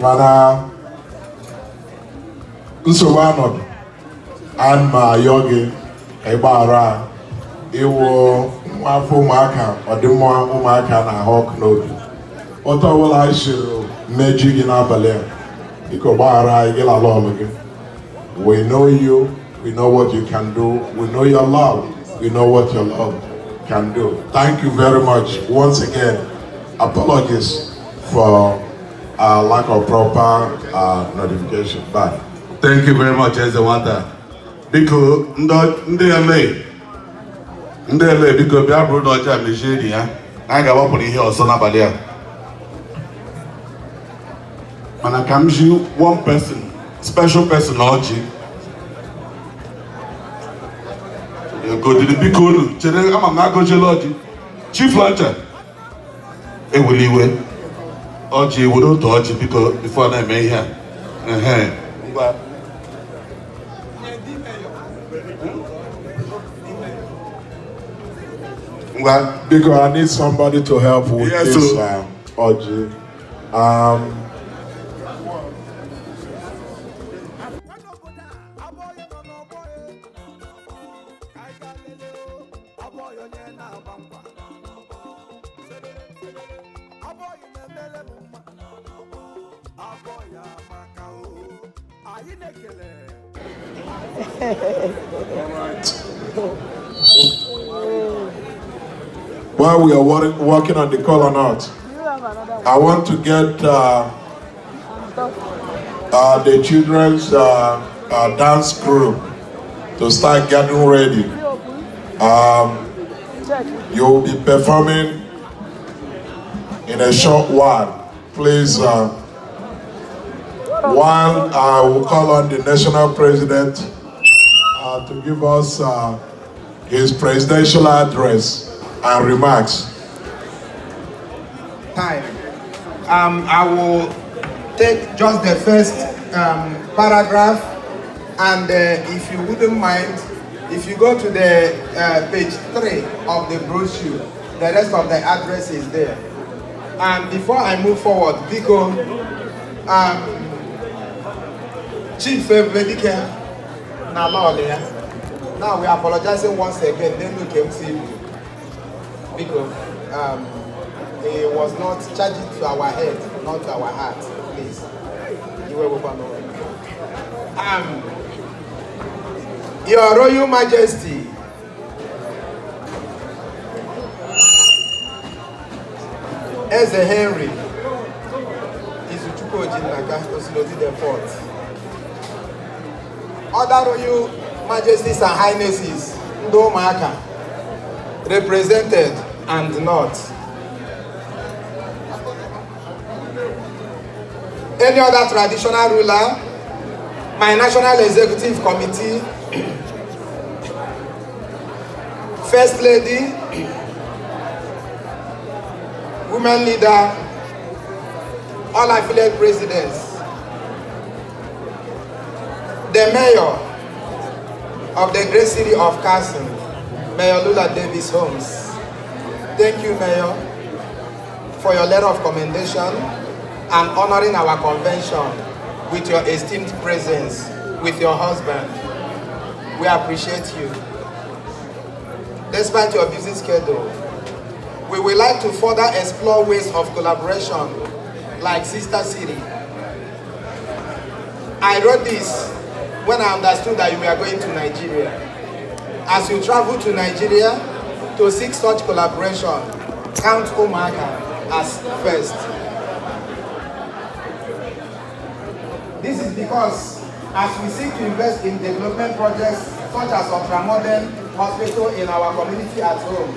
Speaker 4: mana nsogbu anọdụ ana m ayọ gị ka ị gbaghara ịwụ nwa afọ ụmụaka ọdịmma ụmụaka na-ahụ ọkụ n'obi. Otu ọbụla anyị siri mmeju gị n'abalị a, biko gbaghara anyị gị lala ọlụ gị. We know you, we know what you can do, we know your love, we know what your love can do. Thank you very much. Once again, apologies for lack of proper notification. Bye.
Speaker 11: Thank you very much, Eze Nwata. Biko, ndị LA, ndị LA, biko bịa bụrụ na ọjọọ a mechie enyi ya. Anyị ga-agbapụrụ ihe ọzọ n'abalị a. Mana ka m ji one person, special person ọjị. Godiri biko unu, chere ama m na agọziela ọjị. Chief Launcher, ewela iwe. Ọjị, were otu ọjị biko before na-eme ihe a. Ehe. Ngwa. Ngwa.
Speaker 4: Biko, I need somebody to help with
Speaker 11: Yes,
Speaker 4: this
Speaker 11: sir.
Speaker 4: Ọjị. While we are working on the kola nut, I want to get the children's dance group to start getting ready. You will be performing in a short while. Please, while I will call on the national president to give us his presidential address and remarks.
Speaker 6: Time. I will take just the first paragraph, and if you wouldn't mind, if you go to the page 3 of the brochure, the rest of the address is there. And before I move forward, biko, Chief Ebubedike na Lọlọ ya. Now we are apologizing once again. Then we came see you. Biko, it was not charged to our head, not to our heart, please. You will go. Your Royal Majesty, Eze Henry Izuchukwu Ojinnaka Osilodi the Fourth, other Royal Majesties and Highnesses, ndị ụmụaka, represented and not. Any other traditional ruler, my National Executive Committee, First Lady, Women Leader, all affiliate presidents, the Mayor of the great city of Carson, Mayor Lula Davis Holmes. Thank you, Mayor, for your letter of commendation and honoring our convention with your esteemed presence, with your husband. We appreciate you. Despite your busy schedule, we would like to further explore ways of collaboration like Sister City. I wrote this when I understood that you were going to Nigeria. As you travel to Nigeria to seek such collaboration, count Umuaka as first. This is because as we seek to invest in development projects such as ultramodern hospital in our community at home,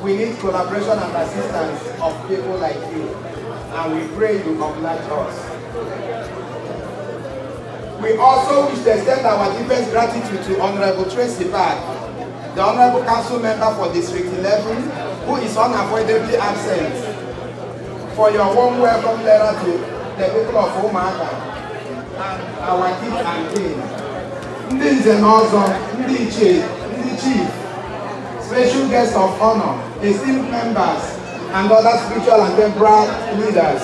Speaker 6: we need collaboration and assistance of people like you, and we pray you oblige us. We also wish to extend our deepest gratitude to Honorable Tracy Park, the Honorable Council Member for District 11, who is unavoidably absent, for your warm welcome letter to the people of Umuaka and our king and kin. Ndị nze na ọzọ, ndị ichie, ndị chief, special guests of honor, esteemed members, and other spiritual and temporal leaders.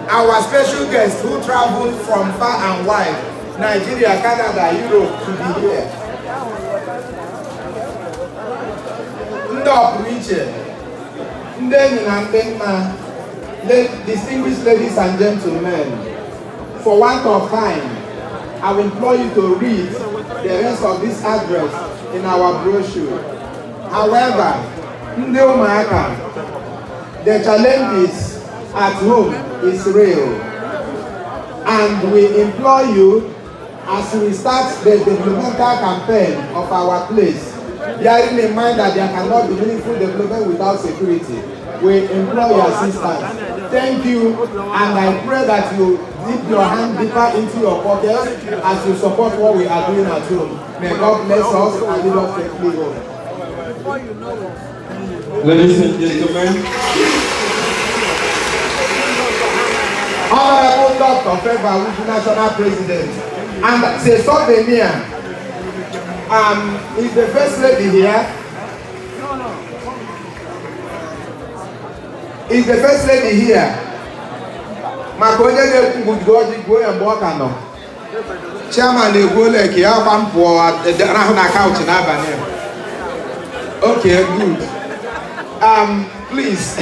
Speaker 6: Our special guests who traveled from far and wide, Nigeria, Canada, Europe, to be here. Ndị ọpụrụ iche, ndị enyi na ndị nna, distinguished ladies and gentlemen, for want of time, I will implore you to read the rest of this address in our brochure. However, ndị ụmụaka, the challenges at home is real, and we implore you as we start the developmental campaign of our place, bearing in mind that there cannot be meaningful development without security. We implore your assistance. Thank you, and I pray that you dip your hand deeper into your pockets as you support what we are doing at home. May God bless us and lead us safely home.
Speaker 5: Ladies and gentlemen,
Speaker 6: Honorable Dr. Favour Awuku, National President, and as a souvenir, is the First Lady here? Is the First Lady here? Maka onye na-ekwu ọjị gbuo ya mgbe ọ ka nọ. Chairman na-egbuola ka ya gba m pụọ rahụ na couch n'abalị a. Okay, good. Please.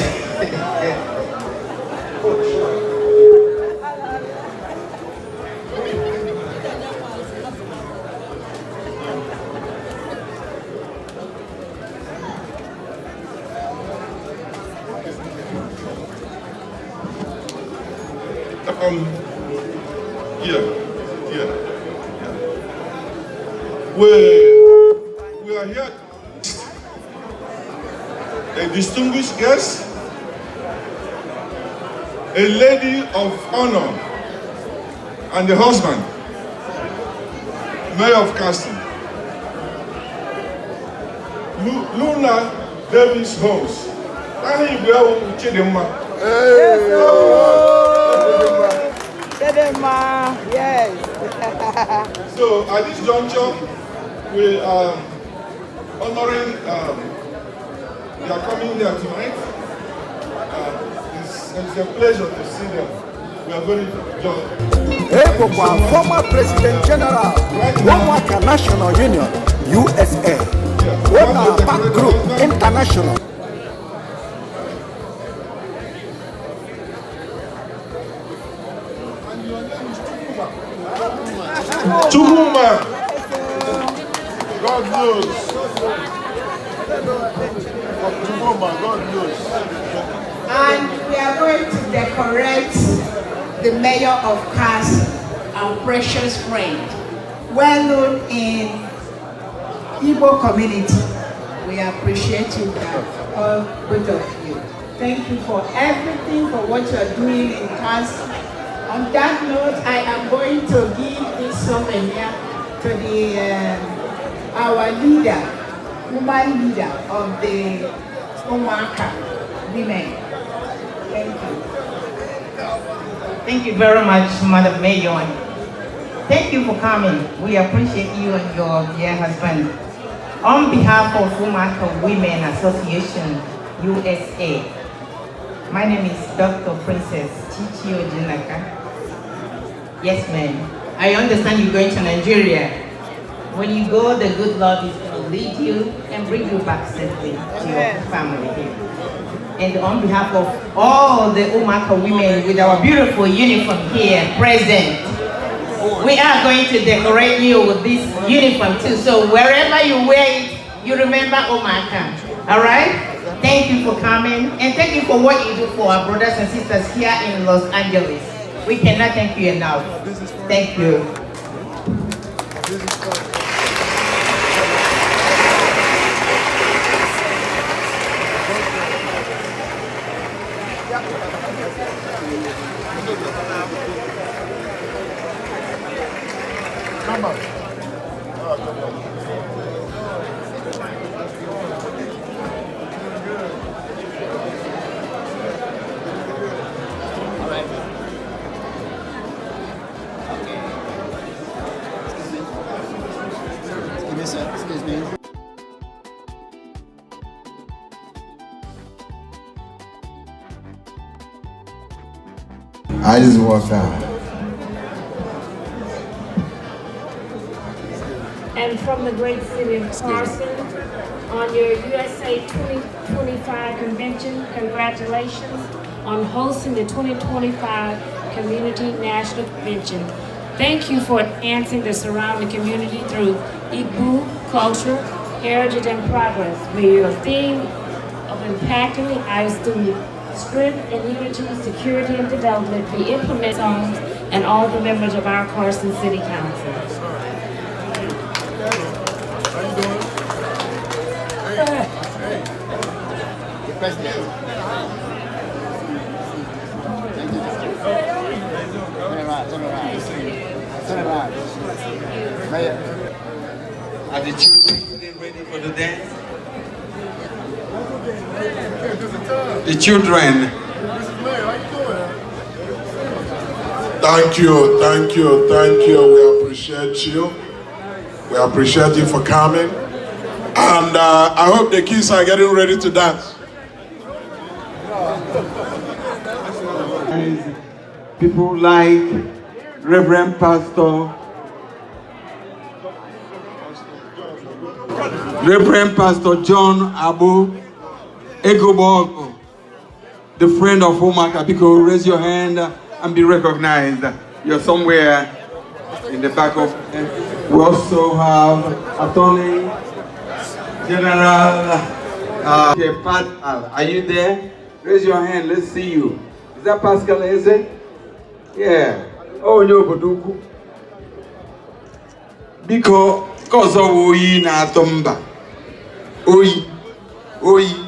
Speaker 4: Yeah. We are here
Speaker 13: distinguished guest, a lady of honor, and the husband, Mayor of Carson, Luna Davis Holmes. Aha Igbo ya wụ Chidimma.
Speaker 3: Chidimma, yes.
Speaker 13: So at this juncture, we are honoring they are coming here tonight. It's a pleasure to see them. We are very joyful.
Speaker 1: Ebụkwa former President General, Ụmụaka National Union, USA, Wona Park Group International.
Speaker 13: Chukwuma. God knows. Chukwuma, God knows.
Speaker 14: And we are going to decorate the mayor of Carson, our precious friend, well known in Igbo community. We appreciate you, all both of you. Thank you for everything, for what you are doing in Carson. On that note, I am going to give this souvenir to the our leader, woman leader of the Umuaka women. Thank you.
Speaker 15: Thank you very much, Madam Mayor. Thank you for coming. We appreciate you and your dear husband. On behalf of Umuaka Women Association, USA, my name is Dr. Princess Chichi Ojinaka. Yes, ma'am. I understand you're going to Nigeria. When you go, the good Lord is going to lead you and bring you back safely to your family here. And on behalf of all the Umuaka women with our beautiful uniform here present, we are going to decorate you with this uniform too. So wherever you wear it, you remember Umuaka. All right? Thank you for coming, and thank you for what you do for our brothers and sisters here in Los Angeles. We cannot thank you enough. Thank you.
Speaker 13: Come on.
Speaker 2: Excuse me.
Speaker 7: Ice water.
Speaker 16: And from the great city of Carson, on your USA 2025 convention, congratulations on hosting the 2025 Community National Convention. Thank you for enhancing the surrounding community through Igbo culture, heritage, and progress. May your theme of impacting lives through strength and unity, security, and development be implemented on and all the members of our Carson City Council.
Speaker 2: President. Thank you. Turn around, turn around. Turn around. Mayor.
Speaker 7: Are the children getting ready for the dance? The children.
Speaker 4: Thank you, thank you, thank you. We appreciate you. We appreciate you for coming. And I hope the kids are getting ready to dance.
Speaker 7: People like Reverend Pastor John Abu Egobogo, the friend of Umuaka. Biko, raise your hand and be recognized. You're somewhere in the back of. We also have Attorney General Pascal. Are you there? Raise your hand, let's see you. Is that Pascal Eze? Yeah. Oh, no, Boduku. Biko, kozo oyi na atomba. Oyi. Oyi.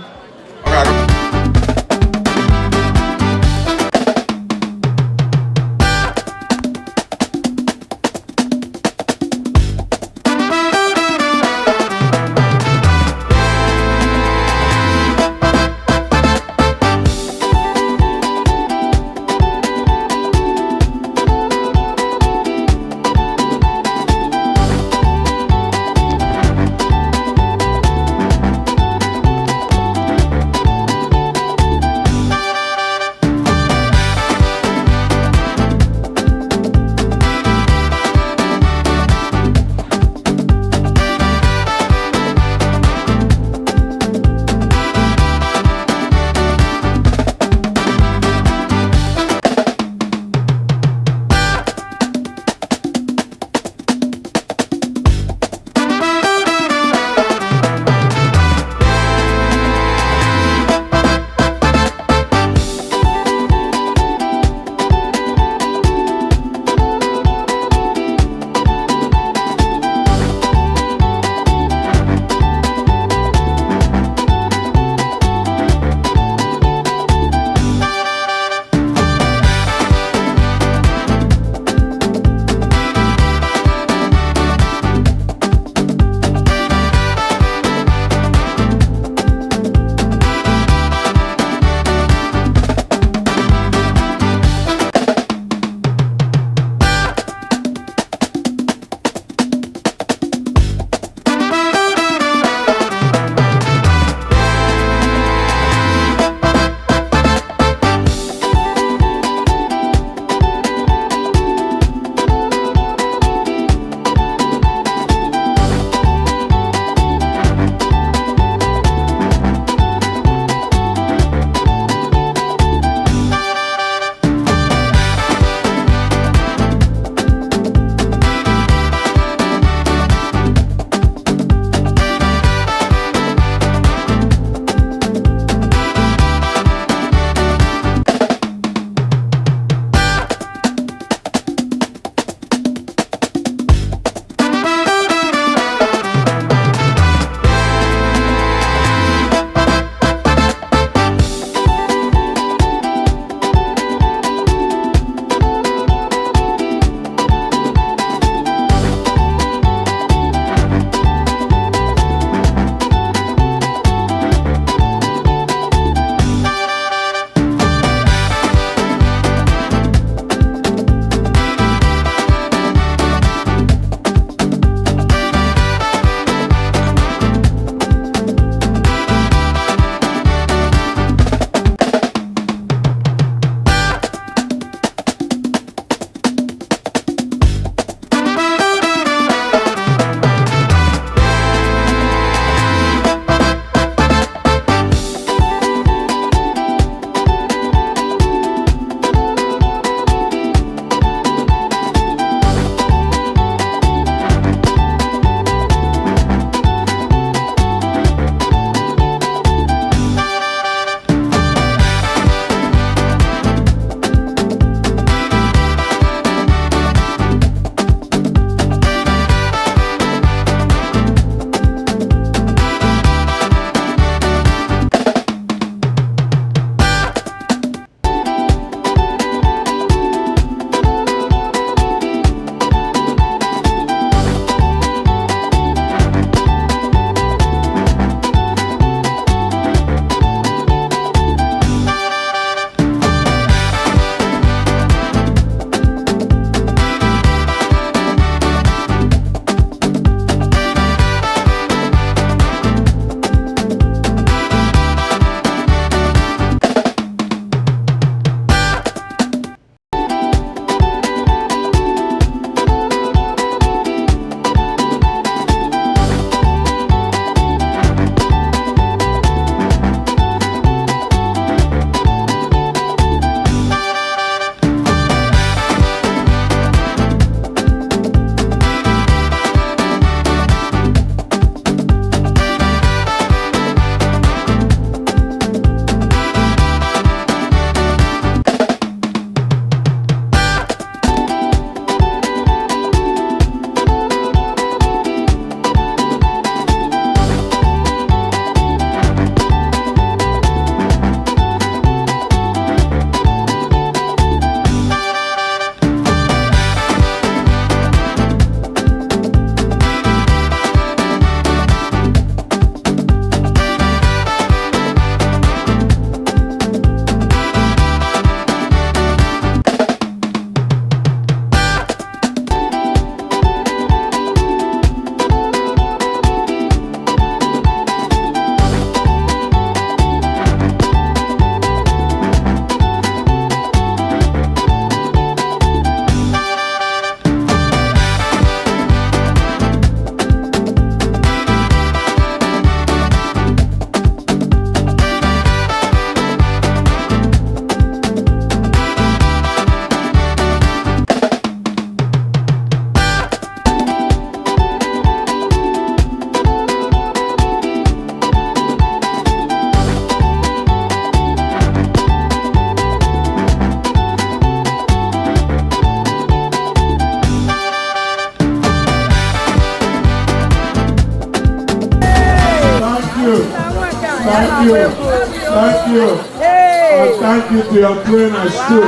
Speaker 4: you. Thank you.
Speaker 3: Hey.
Speaker 4: And thank you to your trainers too.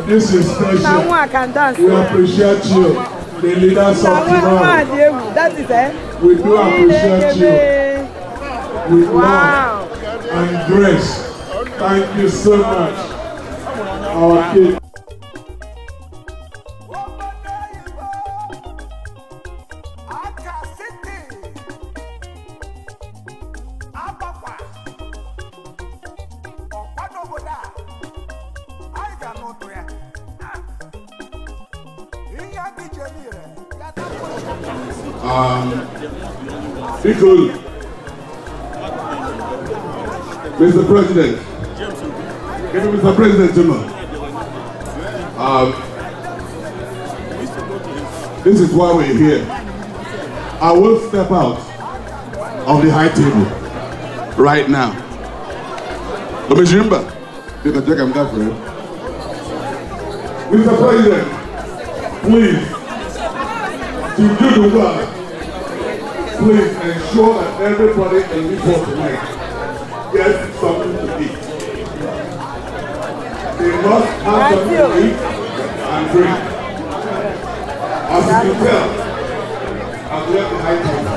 Speaker 4: This is special.
Speaker 3: Na nwa can dance.
Speaker 4: We appreciate you, the leaders
Speaker 3: Na
Speaker 4: of
Speaker 3: nwa nwa
Speaker 4: tomorrow.
Speaker 3: dị egwu. That is eh.
Speaker 4: We do appreciate you with
Speaker 3: Wow.
Speaker 4: love and grace. Thank you so much, our kids.
Speaker 1: Aka City, Abakwa, ọkwa n'obodo a, anyị ga-anụ ụtụ ya. Ihe a dị iche n'ire, ya
Speaker 11: Biko, Mr. President, give me Mr. President Juma. This is why we're here. I will step out of the high table right now. Omejimba, you can take him that for you. Mr. President, please, to do the work, please ensure that everybody in this hall tonight gets something to eat. They must have something to eat and drink. As you can tell, I've left the high table.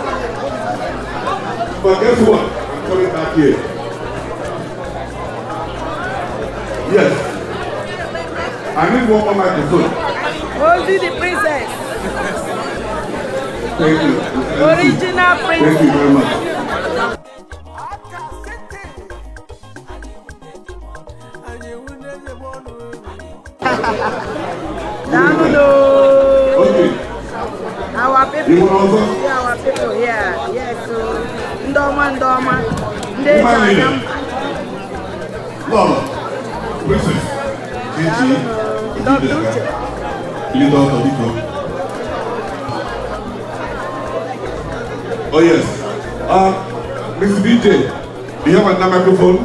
Speaker 11: But guess what? I'm coming back here. Yes. I need one more microphone.
Speaker 3: Ozi the princess.
Speaker 11: Thank you.
Speaker 3: Original
Speaker 11: Thank you very much.
Speaker 1: Aka City.
Speaker 3: Daalụ nụ.
Speaker 11: Okay.
Speaker 3: Our people,
Speaker 11: You want also?
Speaker 3: see our people here. Yes, so ndị ọma, ndị ọma, ndị eji anya mba.
Speaker 11: Lọlọ, Princess, Chichi,
Speaker 3: Dr. Uche.
Speaker 11: Leader of the. Oh yes. Mr. DJ, do you have another microphone?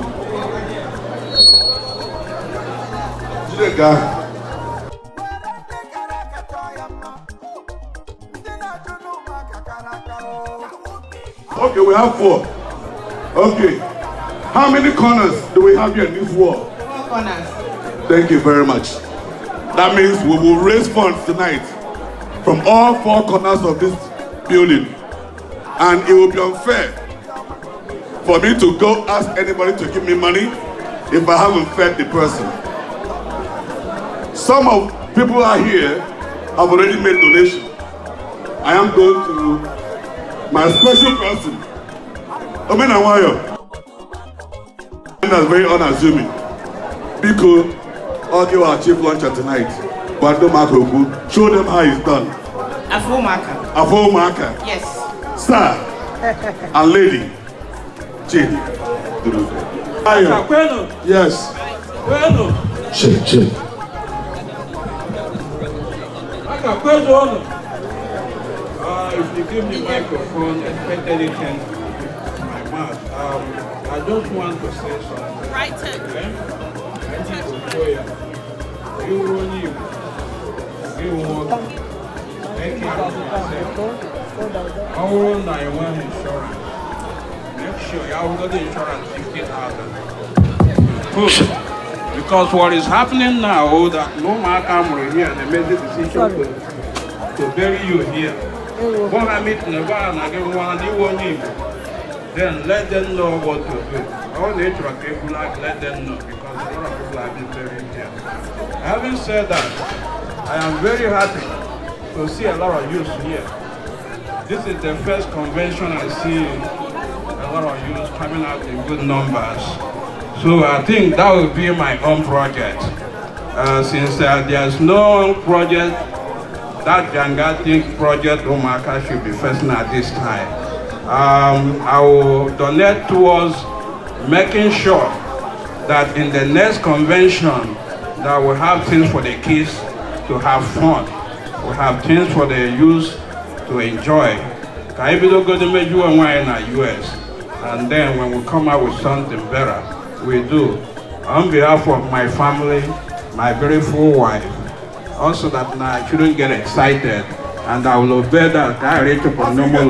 Speaker 11: Jideka.
Speaker 1: Ndị kara aka chọọ ya mma, ndị na-achụ n'ụmụaka kara aka o.
Speaker 11: Okay, we have four. Okay. How many corners do we have here in this wall?
Speaker 15: Four corners.
Speaker 11: Thank you very much. That means we will raise funds tonight from all four corners of this building. And it will be unfair for me to go ask anybody to give me money if I haven't fed the person. Some of people out here have already made donations. I am going to my special person, Omena Wayo. That's very unassuming. Biko, I'll give our chief launcher tonight. Bado Makoku, show them how it's done.
Speaker 15: Afomaka.
Speaker 11: Afomaka.
Speaker 15: Yes.
Speaker 11: Sir and lady, Chidi. Ayo. Yes. Check, check.
Speaker 13: If you give me microphone, expect anything in my mouth. I just want to say something.
Speaker 17: Right touch.
Speaker 13: Okay? I need to show you. You run you. You want. Thank you. I will not want insurance. Make sure you have got the insurance 50,000. Because what is happening now, that no matter here, they made the decision to bury you here. Then let them know what to do. All the people, let them know, because a lot of people have been buried here. Having said that, I am very happy to see a lot of youth here. This is the first convention I see a lot of youth coming out in good numbers. So I think that will be my own project. Since there's no project, that gigantic project Umuaka should be first at this time. I will donate towards making sure that in the next convention that we have things for the kids to have fun. We have things for the youth to enjoy. In the US, and then when we come out with something better, we do. On behalf of my family, my beautiful wife, also that now I shouldn't get excited, and I will obey that. I reach for no more.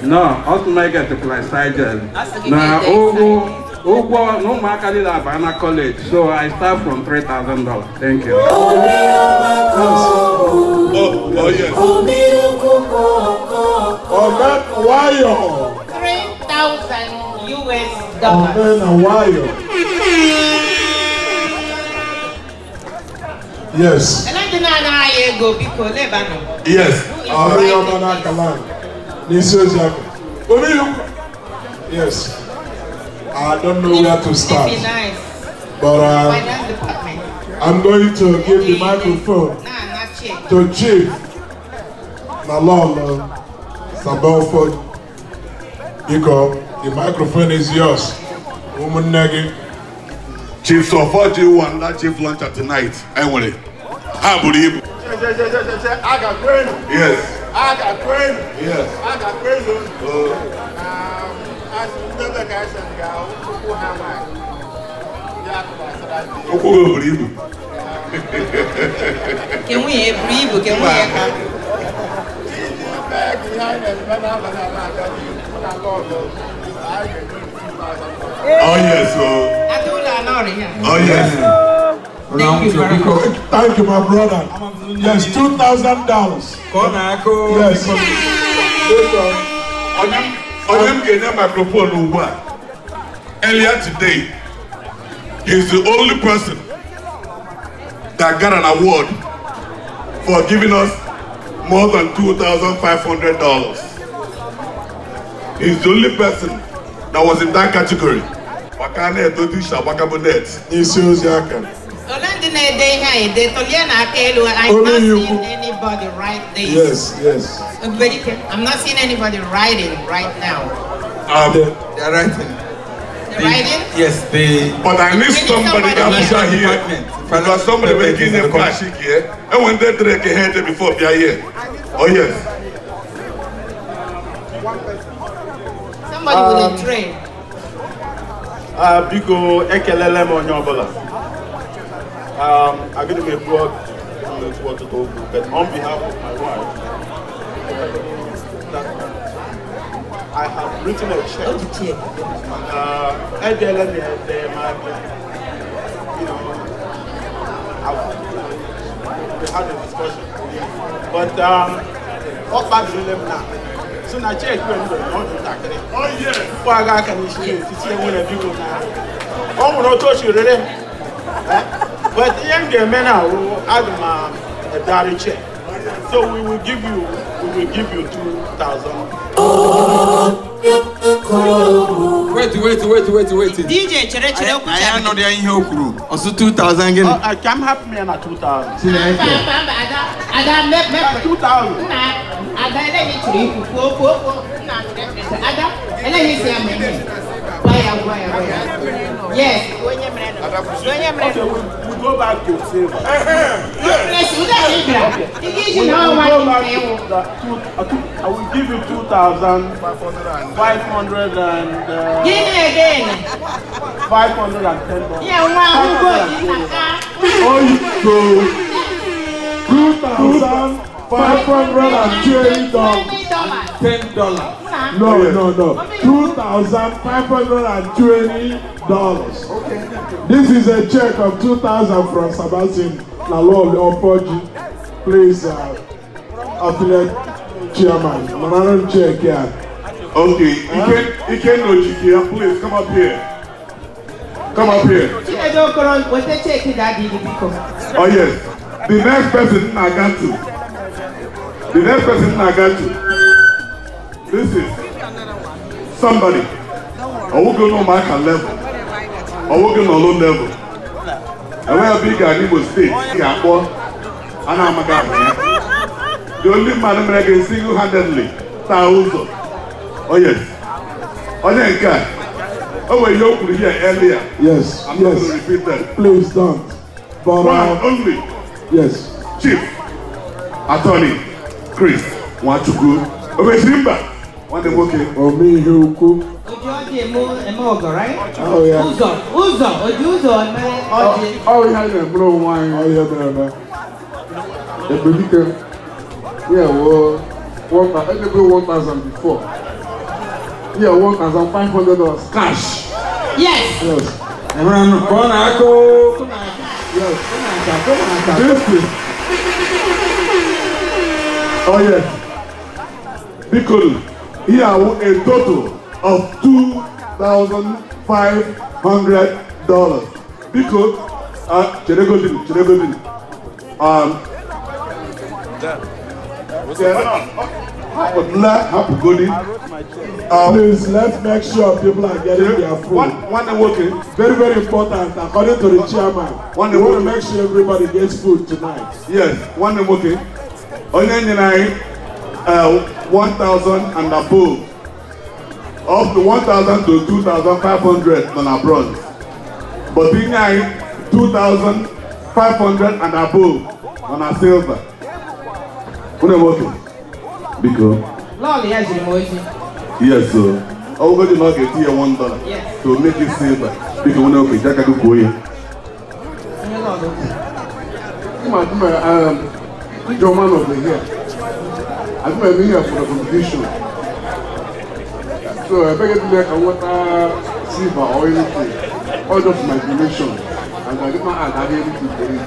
Speaker 13: No, also not get excited. Now, Ogo, Ụgwọ na ụmụaka niile abaa na college, so I start from $3,000. Thank you.
Speaker 4: Oh, yes.
Speaker 12: Omen Wayo.
Speaker 15: $3,000 US dollars.
Speaker 12: Omen Wayo.
Speaker 4: Yes. Yes.
Speaker 12: Yes. I don't know where to start. But I'm going to give the microphone to Chief Nalolo Sabelford. Biko, the microphone is yours. Umunnegi.
Speaker 11: Chief Sofoji won that chief lunch tonight. Anyway, how believe?
Speaker 6: I got green.
Speaker 11: Yes.
Speaker 6: I got green.
Speaker 11: Yes.
Speaker 6: I got green.
Speaker 15: Can we breathe? Can we?
Speaker 11: Oh yes, oh yes.
Speaker 15: Thank you very much.
Speaker 12: Thank you, my brother. Yes, $2,000. Yes.
Speaker 11: On him microphone earlier today, he's the only person that got an award for giving us more than $2,500. He's the only person that was in that category.
Speaker 15: I'm not seeing anybody write this.
Speaker 12: Yes, yes.
Speaker 15: I'm not seeing anybody writing right now.
Speaker 5: They are writing.
Speaker 15: They're writing?
Speaker 5: Yes, they.
Speaker 11: But I need somebody that here. Because somebody will give them cash here. And when they drink a head before they are here. Oh, yes.
Speaker 15: Somebody with a tray.
Speaker 17: Biko ekelele m onye ọbụla. I'm going to make work, but on behalf of my wife, that I have written a check. We had a discussion, but what bad will them now? So now check when we don't do that.
Speaker 4: Oh yes.
Speaker 17: But the young men are a diary check. So we will give you 2,000.
Speaker 5: Wait.
Speaker 15: DJ chere
Speaker 5: I know there in here crew. Also 2,000 again.
Speaker 17: I can have me na 2,000.
Speaker 15: Ada
Speaker 17: 2,000.
Speaker 15: Ada ele ni chiri ku na ada ele ni se am. Why? Yes.
Speaker 17: Okay, we go back to silver.
Speaker 15: Yes.
Speaker 17: I will give you 2,500 and.
Speaker 15: Give me again.
Speaker 17: $510.
Speaker 15: Yeah,
Speaker 12: oh, $2,520.
Speaker 5: $10.
Speaker 12: No. $2,520.
Speaker 6: Okay.
Speaker 12: This is a check of 2,000 from Sebastian Lalol Opoji. Please, affiliate chairman. Manana check here.
Speaker 11: Okay. Ike Nojikia, please come up here. Come up here. Oh yes. The next person I got to. This is somebody. I will go no market level. I will go no low level. I will be in Imo State. The only man who can single-handedly. Thousand. Oh yes. Oh yeah. Oh, well, you could hear earlier.
Speaker 12: Yes.
Speaker 11: I'm not going to repeat that.
Speaker 12: Please don't. But
Speaker 11: one only.
Speaker 12: Yes.
Speaker 11: Chief Attorney Chris Nwachukwu. Omesimba. One day, okay.
Speaker 12: Omihuku.
Speaker 15: Right?
Speaker 12: Oh yeah.
Speaker 15: Uzo, Ojuzo.
Speaker 12: Oh yeah, bro, wine. Oh yeah, bro. The baby, yeah, well, 1,000 before. Yeah, $1,500 cash.
Speaker 14: Yes.
Speaker 4: Yes.
Speaker 7: Kụọ na-aka o.
Speaker 4: Yes. This is. Oh yes. Biko, here a total of $2,500. Biko, Cheregodin, Cheregodin. Hapụgodi.
Speaker 10: Please, let's make sure people are getting their food.
Speaker 4: One nwoke.
Speaker 10: Very, very important. According to the chairman, we want to make sure everybody gets food tonight.
Speaker 4: Yes, nwanne nwoke. Onye nyere anyị 1,000 and above. Up to 1,000 to 2,500 nọ na bronze. But inye anyị 2,500 and above nọ na silver. Nwanne nwoke. Biko.
Speaker 15: Lọọlụ ya jiri m oji.
Speaker 4: Yes, sir. Ọgụgụ na ọ ga-etinye $1 to make it silver. Biko nwanne nwoke, ji aka gị kwuo ya.
Speaker 15: Onye lọọlụ okwu.
Speaker 12: German of the year. I think I'm here for the competition. So I beg you to make a water silver or anything. All just my donation. And I did not add anything to it.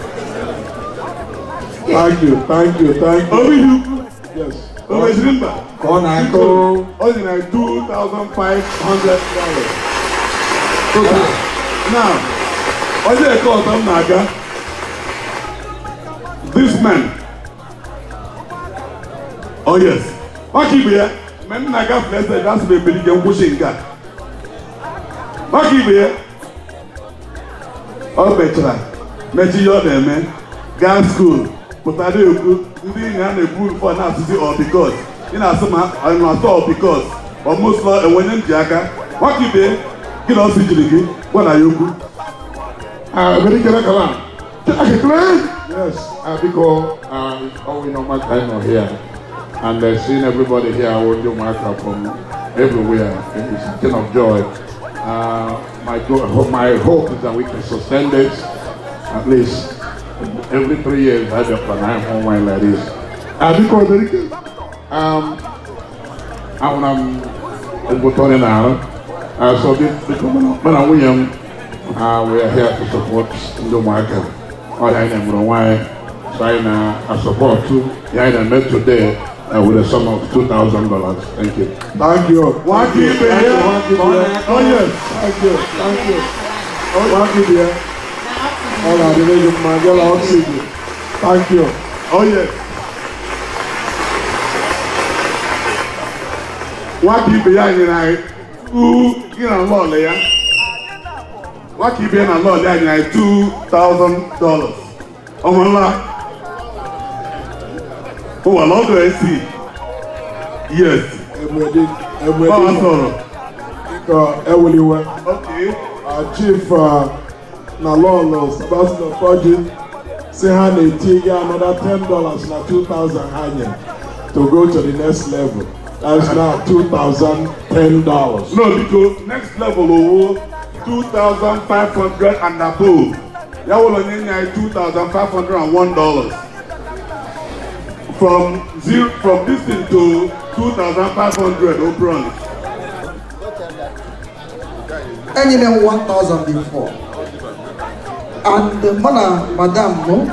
Speaker 10: Thank you, thank you, thank you.
Speaker 4: Obi,
Speaker 10: yes.
Speaker 4: Obi,
Speaker 7: Kụọ na-aka o.
Speaker 4: O nyere anyị $2,500. Okay. Now, onye nke ọzọ m na-aga. This man. Oh yes. Maka ibe ya, mgbe m na-agafe eze gasị m ebelike nkwụsị nke a. Maka ibe ya, o mechara mechi ihe ọ na-eme, gaa school, pụtara ekwu, ndị enyi ha na-ekwu ụfọdụ na-asụzi all because. Ị na-asụ ma ọ na-asụ all because, almost enwenye m ji aka. Maka ibe ya, gị na ọsọ jiri gị, gwa na ya okwu.
Speaker 10: Yes.
Speaker 18: Because all we normal time are here, and seeing everybody here, all the Umuaka from everywhere, it's a thing of joy. My hope is that we can sustain this at least every 3 years. I just plan home wine like this. Because I'm now. So because William, we are here to support the Umuaka. All I am why sign a support to the met today with a sum of $2,000. Thank you.
Speaker 10: Thank you.
Speaker 4: Thank you. Thank you. Oh yes.
Speaker 10: Thank you. Thank you. Thank you, dear. All right, thank you.
Speaker 4: Oh yes. Nwaka ibe ya nyere anyị gị na lọọlụ ya. Nwaka ibe ya na lọọlụ ya nyere anyị $2,000. Ọmụnla. Ụwa lọdụ esi. Yes. Báwa sọ̀rọ̀.
Speaker 10: Eweliwe.
Speaker 4: Okay.
Speaker 10: Chief na lọọlụ Sebastian Ofoji si ha na-eti gị another $10 na 2,000 ha nyere to go to the next level. That's now $2,010.
Speaker 4: No, because next level owo 2,500 and above. Ya wụlọ onye nye anyị $2,501. From zero, from this thing to 2,500 o bronze.
Speaker 1: Enyere m 1,000 before. And mụ na madam mụ,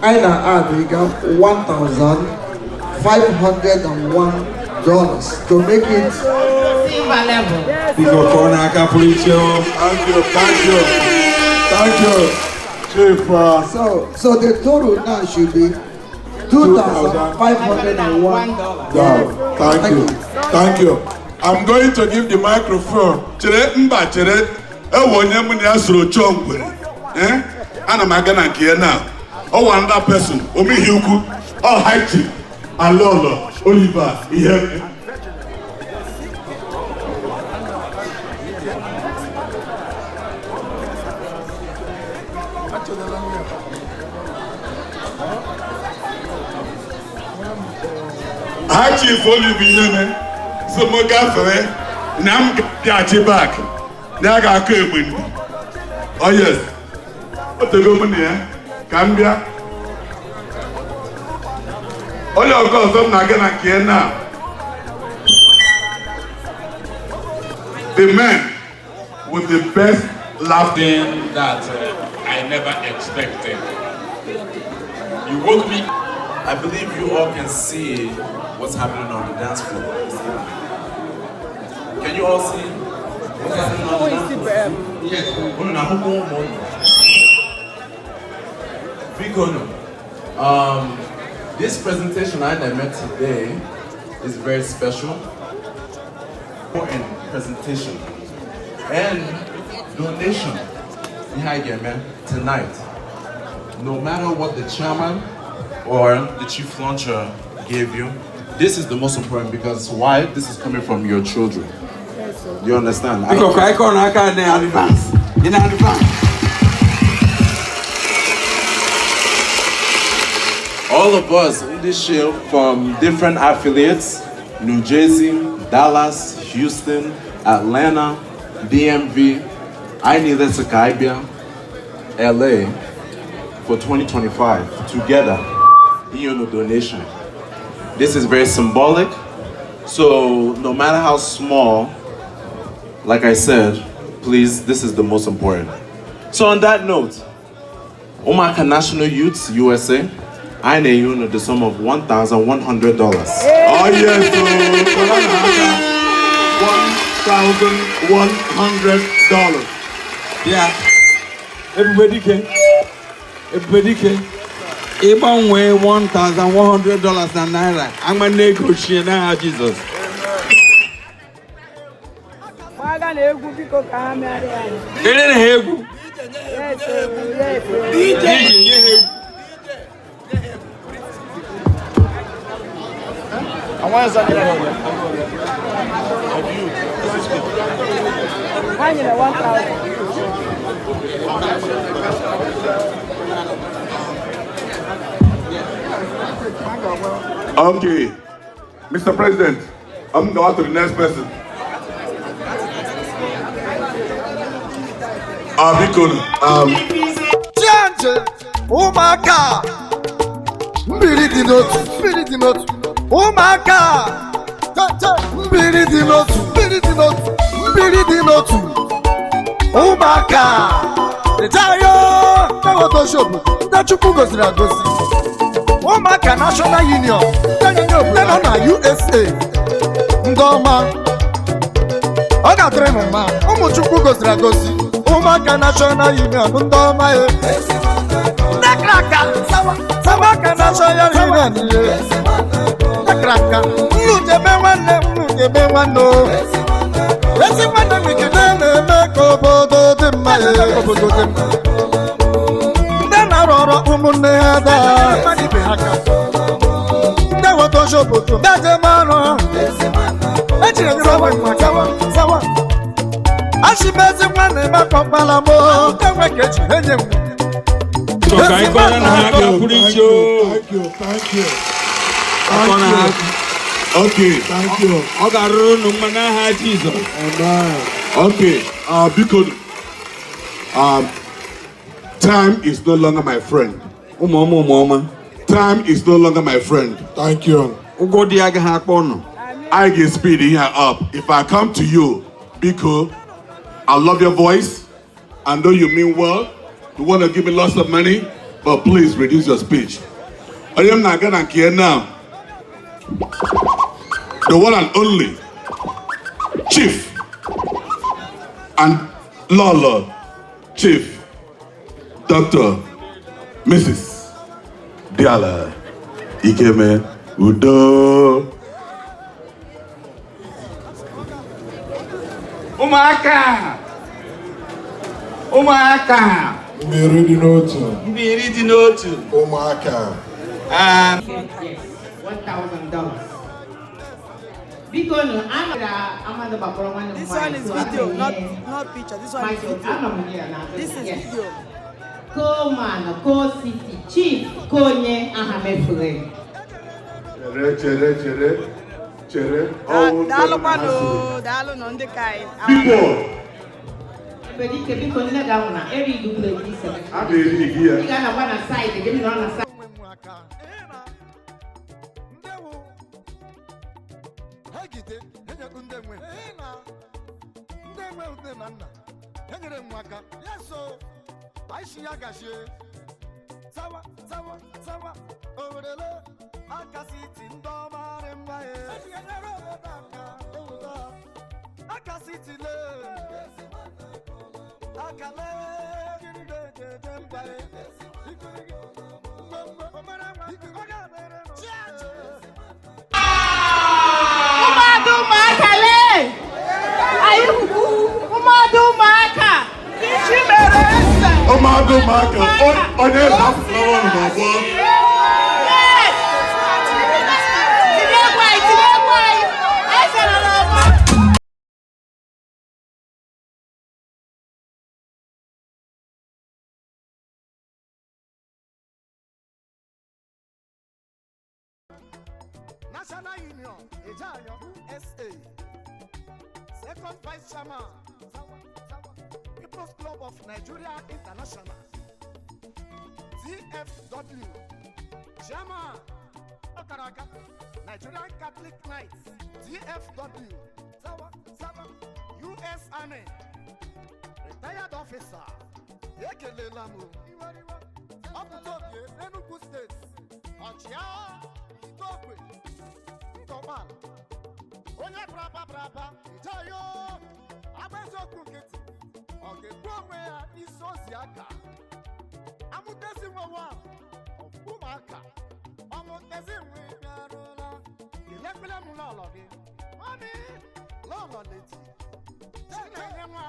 Speaker 1: anyị na-add ga $1,501 to make it
Speaker 15: silver level.
Speaker 7: Biko kụọ n'aka pụrụ iche o.
Speaker 10: Thank you, thank you, thank you, Chief.
Speaker 1: So the total now should be $2,501.
Speaker 10: Thank you, thank you. I'm going to give the microphone.
Speaker 4: Chere mba chere, ewe onye mụ na ya soro chọọ ngwere. Ana m aga na nke ya now. Ọ wa another person, omeihe ukwu, ọ high chief. Alolo Oliver Iheme. High Chief Oliver Iheme so m gafere na m ga-achị back na ya ga-akụ egbe ndị. Oh yes. O tego m na ya ka m bịa. Onye ọgọ ọzọ m na-aga na nke na the men
Speaker 11: With the best laughter.
Speaker 19: That I never expected. You woke me.
Speaker 8: I believe you all can see what's happening on the dance floor. Can you all see what's happening on the dance floor? Yes. Unu na-ahụkwa ụmụ unu. Biko nụ, this presentation I met today is very special. Important presentation and donation ihe anyị ga-eme tonight. No matter what the chairman or the chief launcher gave you, this is the most important because why? This is coming from your children. You understand?
Speaker 7: Biko, ka anyị kọrọ n'aka in advance. In advance.
Speaker 8: All of us in this show from different affiliates, New Jersey, Dallas, Houston, Atlanta, DMV, I needed to Kaibia, LA for 2025 together in a donation. This is very symbolic. So no matter how small, like I said, please, this is the most important. So on that note, Umuaka National Youths USA, I na you the sum of $1,100.
Speaker 11: Oh yes, $1,100.
Speaker 7: Yeah. Everybody can. Everybody can. Ịgbanwee $1,100 na naira, ama na-egochie n'aha Jizọs.
Speaker 20: Gbaga na egwu, biko, ka ha megharịa anyị.
Speaker 7: Ele na ha egwu.
Speaker 20: Yes, oh, yes, oh.
Speaker 7: DJ, nye ha egwu.
Speaker 20: Ha nyere 1,000.
Speaker 11: Okay, Mr. President, I'm going to the next person. Biko,
Speaker 1: Change ụmụaka, mmiri dị n'otu, mmiri dị n'otu, ụmụaka, mmiri dị n'otu, mmiri dị n'otu, mmiri dị n'otu, ụmụaka jayo na-eweta obodo ndị Chukwu goziri agozi, Ụmụaka National Union ndị nọ na USA, ndị ọma, ọ ga-adịrị m mma. Ụmụ Chukwu goziri agozi, Ụmụaka National Union, ndị ọma ya, ndị kraka, Ụmụaka National Union ihe ndị kraka, nnu jebe nwanne, nnu jebe nwanne o, ezi nwanne m ikide na-eme ka obodo dị mma ya, obodo dị mma. Ndị na-arụ ọrụ ụmụnne ha daa mmadụ ibe ha ka ndị nweta oche obodo ndị ejem ọrụ ejiri enyere onwe nwa gawa zawa achịmezi nwanne m akpọkpala m ndị nwe ka eji enye m.
Speaker 7: Biko, ka anyị kọrọ na ha aka pụrụ iche o.
Speaker 4: Thank you, thank you.
Speaker 7: Akọ na ha aka.
Speaker 11: Okay.
Speaker 4: Thank you.
Speaker 7: Ọ ga-arụrụ unu mma n'aha Jizọs.
Speaker 4: Amen.
Speaker 11: Okay, biko, time is no longer my friend.
Speaker 7: Ụmụ ọma, ụmụ ọma.
Speaker 11: Time is no longer my friend.
Speaker 4: Thank you.
Speaker 7: Ụgwọ dị agaghị akpọ ụnụ.
Speaker 11: I get speed here up. If I come to you, biko, I love your voice. I know you mean well. You want to give me lots of money, but please reduce your speech. I am not gonna care now. The one and only Chief and Lolo, Chief Dr. Mrs. Diala Ikeme Udo.
Speaker 5: Ụmụaka! Ụmụaka!
Speaker 4: Mmiri dị n'otu.
Speaker 5: Mmiri dị n'otu.
Speaker 4: Ụmụaka.
Speaker 15: Yes, $1,000. Biko nụ, anọ Amanda gbakọrọ nwanne m
Speaker 20: This one is
Speaker 15: nwanyị, so
Speaker 20: video,
Speaker 15: ana m
Speaker 20: not
Speaker 15: enye
Speaker 20: not picture. This one is
Speaker 15: Michael,
Speaker 20: video.
Speaker 15: anọ m here na
Speaker 20: This is
Speaker 15: yes.
Speaker 20: video.
Speaker 15: Coleman, Co City, Chief Konye Ahamefule.
Speaker 11: Chere, chere, chere, chere.
Speaker 20: Daalụkwanụ, daalụ nọ ndị ka anyị.
Speaker 11: Biko,
Speaker 15: Ebedike, biko, nne gị ahụ na eri igwe gị selection.
Speaker 11: A na-eri gị ya.
Speaker 15: Ị ga-anọkwa na side gị, m nọrọ na side.
Speaker 1: Hegide, enyekwu ndị nwe na ndị nwe nne na nna.
Speaker 12: Enyere m aka. Yes o. Anyị si ya gachie. Sawa, sawa, sawa. Owerele. Aka City ndị ọma rị mma e. Enyere obodo aka. Ewuta. Aka City le. Aka le. Gịrịgịrị mba e. Mgbe omere nwa. Ọ ga-adịrị n'ụwa.
Speaker 14: Ụmụada ụmụaka lee! Anyị ụmụada ụmụaka! Chi mere eze!
Speaker 4: Ụmụada ụmụaka, onye eze apụtara ọnụ n'ọgbọ.
Speaker 14: Yes! Tinye egwu anyị, tinye egwu anyị! Eze nọ n'ọgbọ!
Speaker 12: National Union, Ejayo, USA. Second Vice Chairman, People's Club of Nigeria International, TFW. Chairman, Okaraka, Nigerian Catholic Knights, TFW. Sawa, Sawa, US Army, retired officer, Ekelela m. Ọpụta Obie, Enugu State, Ọchịagha, Itokwe, Ndọgbala, onye braba braba, Ijayo, agba eziokwu nkịtị, ọ ga-ekwu onwe ya n'isi ozi aka. Amụtezi nwewa ụmụaka, ọmụtezi nwe bịarụla, kelekwele m lọlọ gị, mami, lọlọ leti, Chinenye nwa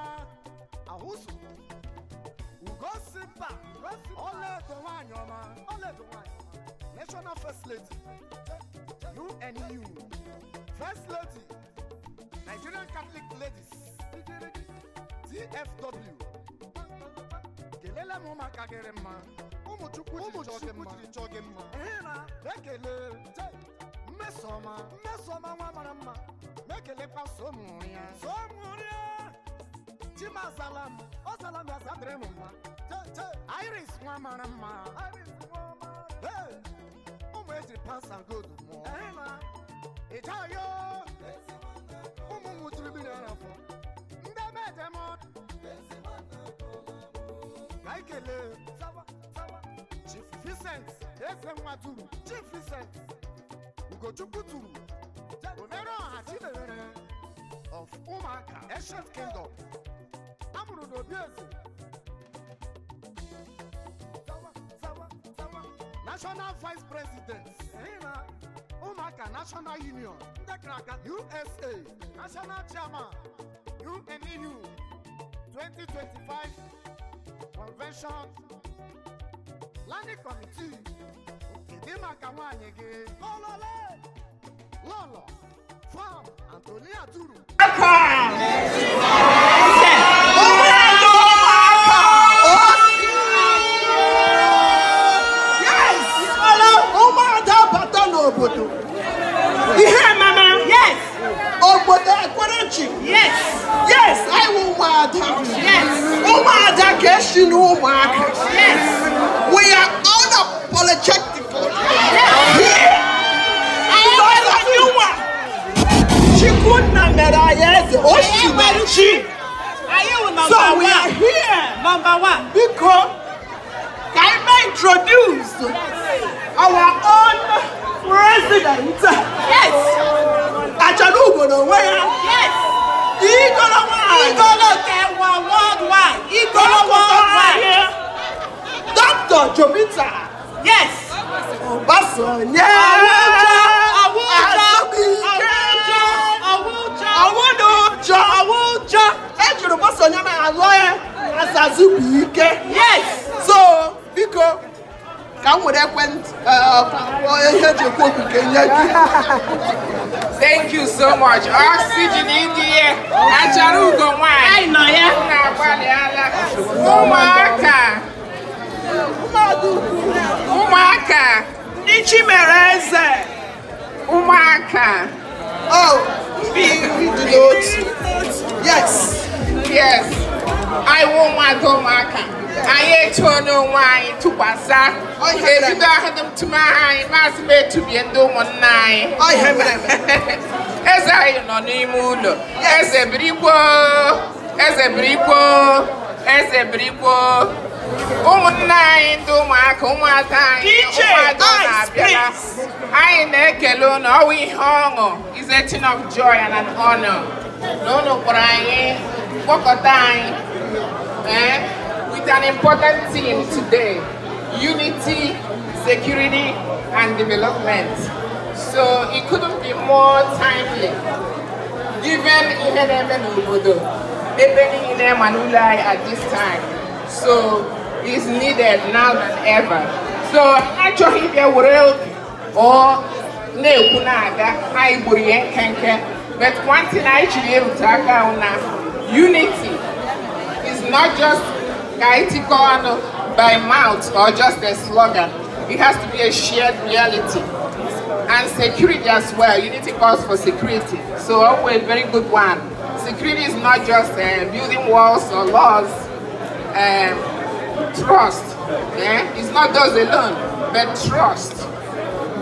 Speaker 12: ahụsụ. Ugosimba, ọlaedo nwanyị ọma, ọlaedo nwanyị ọma, National First Lady, UNU, First Lady, Nigerian Catholic Ladies, TFW. Kelele m ụmụaka gịrị mma, ụmụ Chukwu jiri chọọ gị mma. Ehe na ekele Mmesoma, Mmesoma nwa mara mma, mekelekwa somụrụ ya. Somụrụ ya. Chimazala m, ọ zala m ya zadịrị m mma. Iris nwa mara mma. Hey! Ụmụ ejiri pants and gold mụọ. Ịjayo! Ụmụ m nwụchiri mmiri ara afọ. Ndị meje m. Ka anyị kelee Chief Vincent Eze nwa Turu. Chief Vincent Ugochukwu Turu. Omere ọha Chinemere of Ụmụaka Ancient Kingdom. Amụrụ n'obi eze. National Vice President, Ụmụaka National Union, USA, National Chairman, UNEU, 2025 Convention, Planning Committee, Kedu maka nwaanyị gị? Lọlọle! Lọlọ, Farm Antonia Turu.
Speaker 2: Yes! Ụmụada bata n'obodo. Ihe mama.
Speaker 14: Yes!
Speaker 2: Obodo ekwerechi.
Speaker 14: Yes!
Speaker 2: Yes, anyị wụ ụmụada.
Speaker 14: Yes!
Speaker 2: Ụmụada ka esi n'ụmụaka.
Speaker 14: Yes!
Speaker 2: We are unapologetically
Speaker 14: Yes!
Speaker 2: here. Because anyị nwa. Chukwunna mere anyị eze. O si na chi.
Speaker 14: Anyị wụ number
Speaker 2: So we
Speaker 14: one.
Speaker 2: are here.
Speaker 14: Number one.
Speaker 2: Biko, ka anyị may introduce our own president.
Speaker 14: Yes!
Speaker 2: Achara ugo n'onwe ya.
Speaker 14: Yes!
Speaker 2: Igolo nwanyị.
Speaker 14: Igolo Kewa worldwide. Igolo worldwide.
Speaker 2: Dr. Jovita.
Speaker 14: Yes!
Speaker 2: Obasanjo.
Speaker 14: Awụja!
Speaker 2: Azubike.
Speaker 14: Awụja!
Speaker 2: Awụnụjọ.
Speaker 14: Awụja!
Speaker 2: Ejiri Obasanjo na alụ ya as Azubike.
Speaker 14: Yes!
Speaker 2: So, biko, ka m were ekwentị ihe eji ekwu okwu ka enye gị.
Speaker 6: Thank you so much. Oxygen ịdị ya. Achara ugo nwanyị.
Speaker 14: Anyị nọ ya.
Speaker 6: Unu agbalịala. Ụmụaka. Ụmụaka.
Speaker 2: Ndị chi mere eze.
Speaker 6: Ụmụaka.
Speaker 2: Oh, ndị dị n'otu. Yes.
Speaker 6: Yes. Anyị wụ ụmụada ụmụaka. Anyị etuo n'onwe anyị tụkwasị. Ebido ahụ ntụmahụ anyị maazị m etubie ndị ụmụnna anyị.
Speaker 2: Ọ ihe mere eme.
Speaker 6: Eze anyị nọ n'ime ụlọ. Eze birigbo. Eze birikwo, eze birikwo. Ụmụnne anyị ndị ụmụaka, ụmụada anyị,
Speaker 2: DJ,
Speaker 6: ụmụada
Speaker 2: ice,
Speaker 6: na-abịala. Anyị na-ekele unu, ọwụ ihe ọṅụ, is a thing of joy and an honor. Na unu kpọrọ anyị, kpọkọta anyị, with an important theme today, unity, security, and development. So it couldn't be more timely, given ihe na-eme n'obodo, ebe niile ma n'ụlọ anyị at this time. So it's needed now than ever. So achọghị ịbịa were oge ọ na-ekwu na-aga, anyị gburu ya nkenke. But one thing anyị chiri erute aka ahụ na unity is not just ka anyị tikọ ọnụ by mouth or just a slogan. It has to be a shared reality. And security as well. Unity calls for security. So always a very good one. Security is not just building walls or laws. Trust. Yeah? It's not those alone, but trust.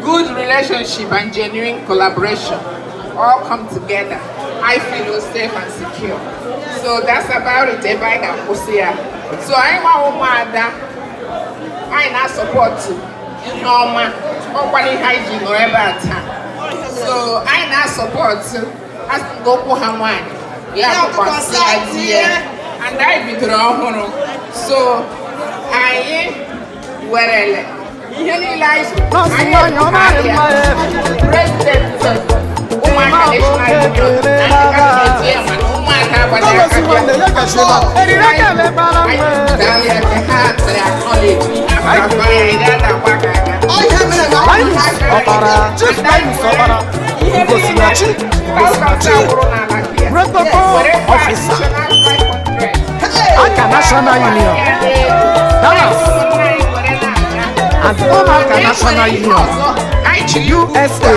Speaker 6: Good relationship and genuine collaboration all come together. I feel safe and secure. So that's about it. Ebe anyị ga-akwụsị ya. So anyị nwa ụmụada, anyị na-support ihe ọma, ọkwa ihe anyị ji nọrọ ebe a taa. So anyị na-support asị nke okwu ha nwaanyị ya bụkwasị ya di ya. And anyị bidoro ọhụrụ. So anyị werele ihe niile anyị anyị president ụmụaka National Union na ndị cabinet ya, mana ụmụaka agbado aka bịa. Anyị ha mere acknowledge afọ ya iri a na-agba aka aka.
Speaker 1: Ọkpara, Chief Linus Ọkpara, Ngosinachi, Ngosinachi, Protocol Officer, Aka National Union, Dallas, and Ụmụaka National Union, USA,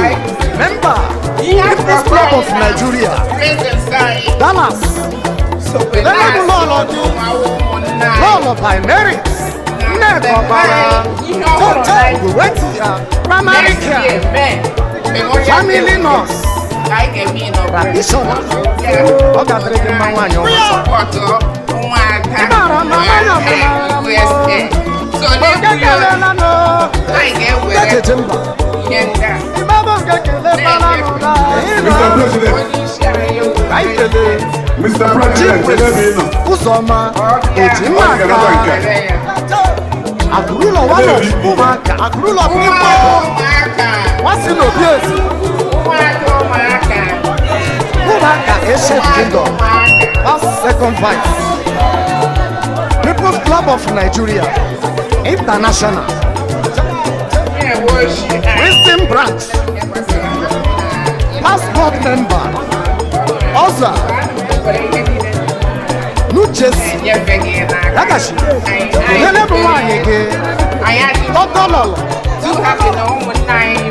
Speaker 1: member, People's Club of Nigeria, Dallas, Lele Lọlọ gị, Lọlọ by merit, Nneka Ọkpara, Tote Ugoweti ya, primary care, family nurse, practitioner, ọ ga-adịrị gị mma nwaanyị ọma. Ị mara mma nwaanyị ọma mara mma. Oge kelela nụ, ejeje mba. Ịmabụ nke kele mara n'ụra.
Speaker 11: Mr. President.
Speaker 1: Anyị kelee.
Speaker 11: Mr. President, ebe ị nọ.
Speaker 1: Ụzọma, Ejimaka, Agụrụlọ one of ụmụaka, Agụrụlọ people, Nwasị n'obi ezi, Ụmụaka Ancient Kingdom, past second vice, People's Club of Nigeria, International, Wisdom Branch, passport member, Ọza, New Jersey, Yagashi, kelele m nwaanyị gị, Tọtọlọlọ,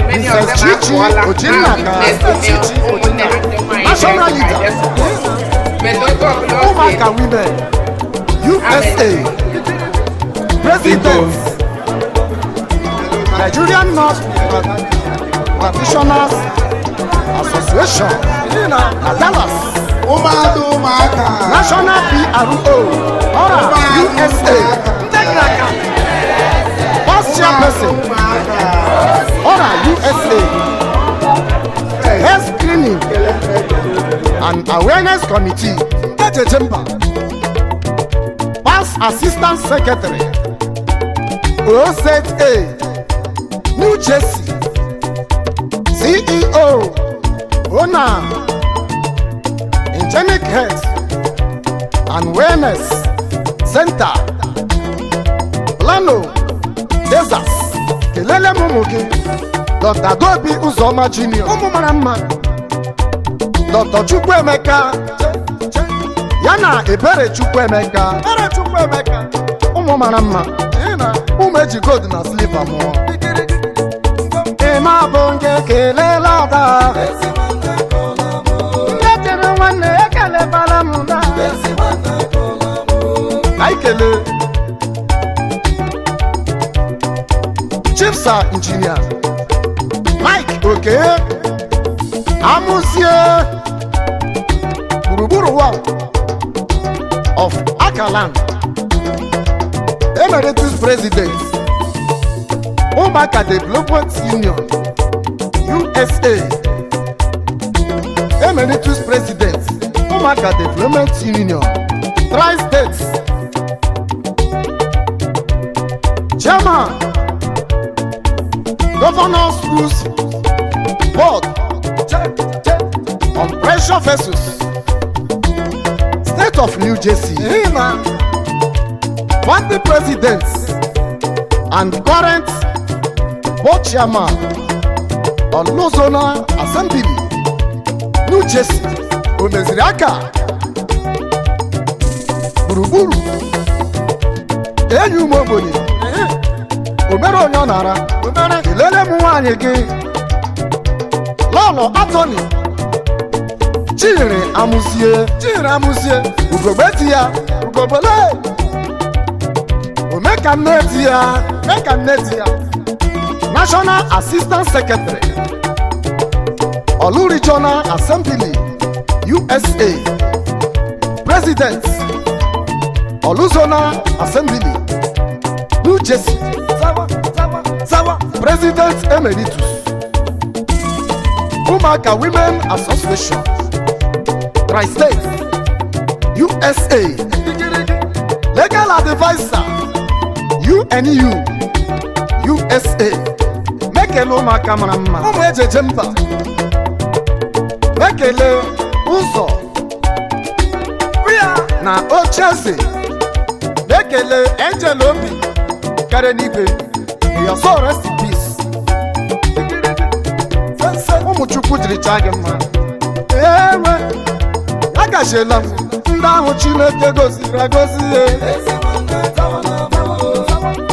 Speaker 1: Mrs. Chichi Ojinnaka, Chichi Ojinnaka, National Leader, Ụmụaka Women, USA, President, Nigerian Nurse Practitioners Association, na Dallas,
Speaker 6: Ụmụada ụmụaka.
Speaker 1: National PRO, Ọra, USA, Ndegraka, Past Chairperson, Ọra, USA, Health Screening and Awareness Committee, Ejeje Mba, Past Assistant Secretary, OZA, New Jersey, CEO, Owner, Hygienic Health and Wellness Center, Plano, Texas. Kelele m ụmụ gị, Dr. Adaobi Uzoma Jr., ụmụ mara mma, Dr. Chukwuemeka, ya na Ebere Chukwuemeka, ụmụ mara mma, ụmụ eji gold na silva mụọ. Ịma bụ nke kelela ada. Ndị chere nwanne ekelebara m na. Ka anyị kelee Chief Sir Engineer Mike Oke Amụzie gburugburu ụwa.
Speaker 12: of Akaland, Emeritus President, Ụmụaka Development Union, USA, Emeritus President, Ụmụaka Development Union, Tri-States, Chairman, Governors Rules Board on Pressure Vessels, State of New Jersey, Party President and current Board Chairman on Lozona Assembly, New Jersey, o meziri aka gburugburu enyi ụmụ ogbenye o mere onye ọ nara. Kelele m nwaanyị gị, Lọlọ Atọni Chinyere Amụzie, Chinyere Amụzie, ugogbe di ya, ugogbele omeka nne di ya, meka nne di ya, National Assistant Secretary, Olu Regional Assembly, USA, President, Oluzona Assembly, New Jersey, President Emeritus, Ụmụaka Women Association, Tri-State, USA, Legal Advisor, UNU, USA. Mekele ụmụaka mara mma, ụmụ ejeje mba. Mekele ụzọ na ocheeze. Mekele Angel Obi kere n'igwe. May your soul rest in peace. Ụmụ Chukwu jiri chaa gị mma. Ewe agachiela m ndị ahụ Chineke goziri agozi,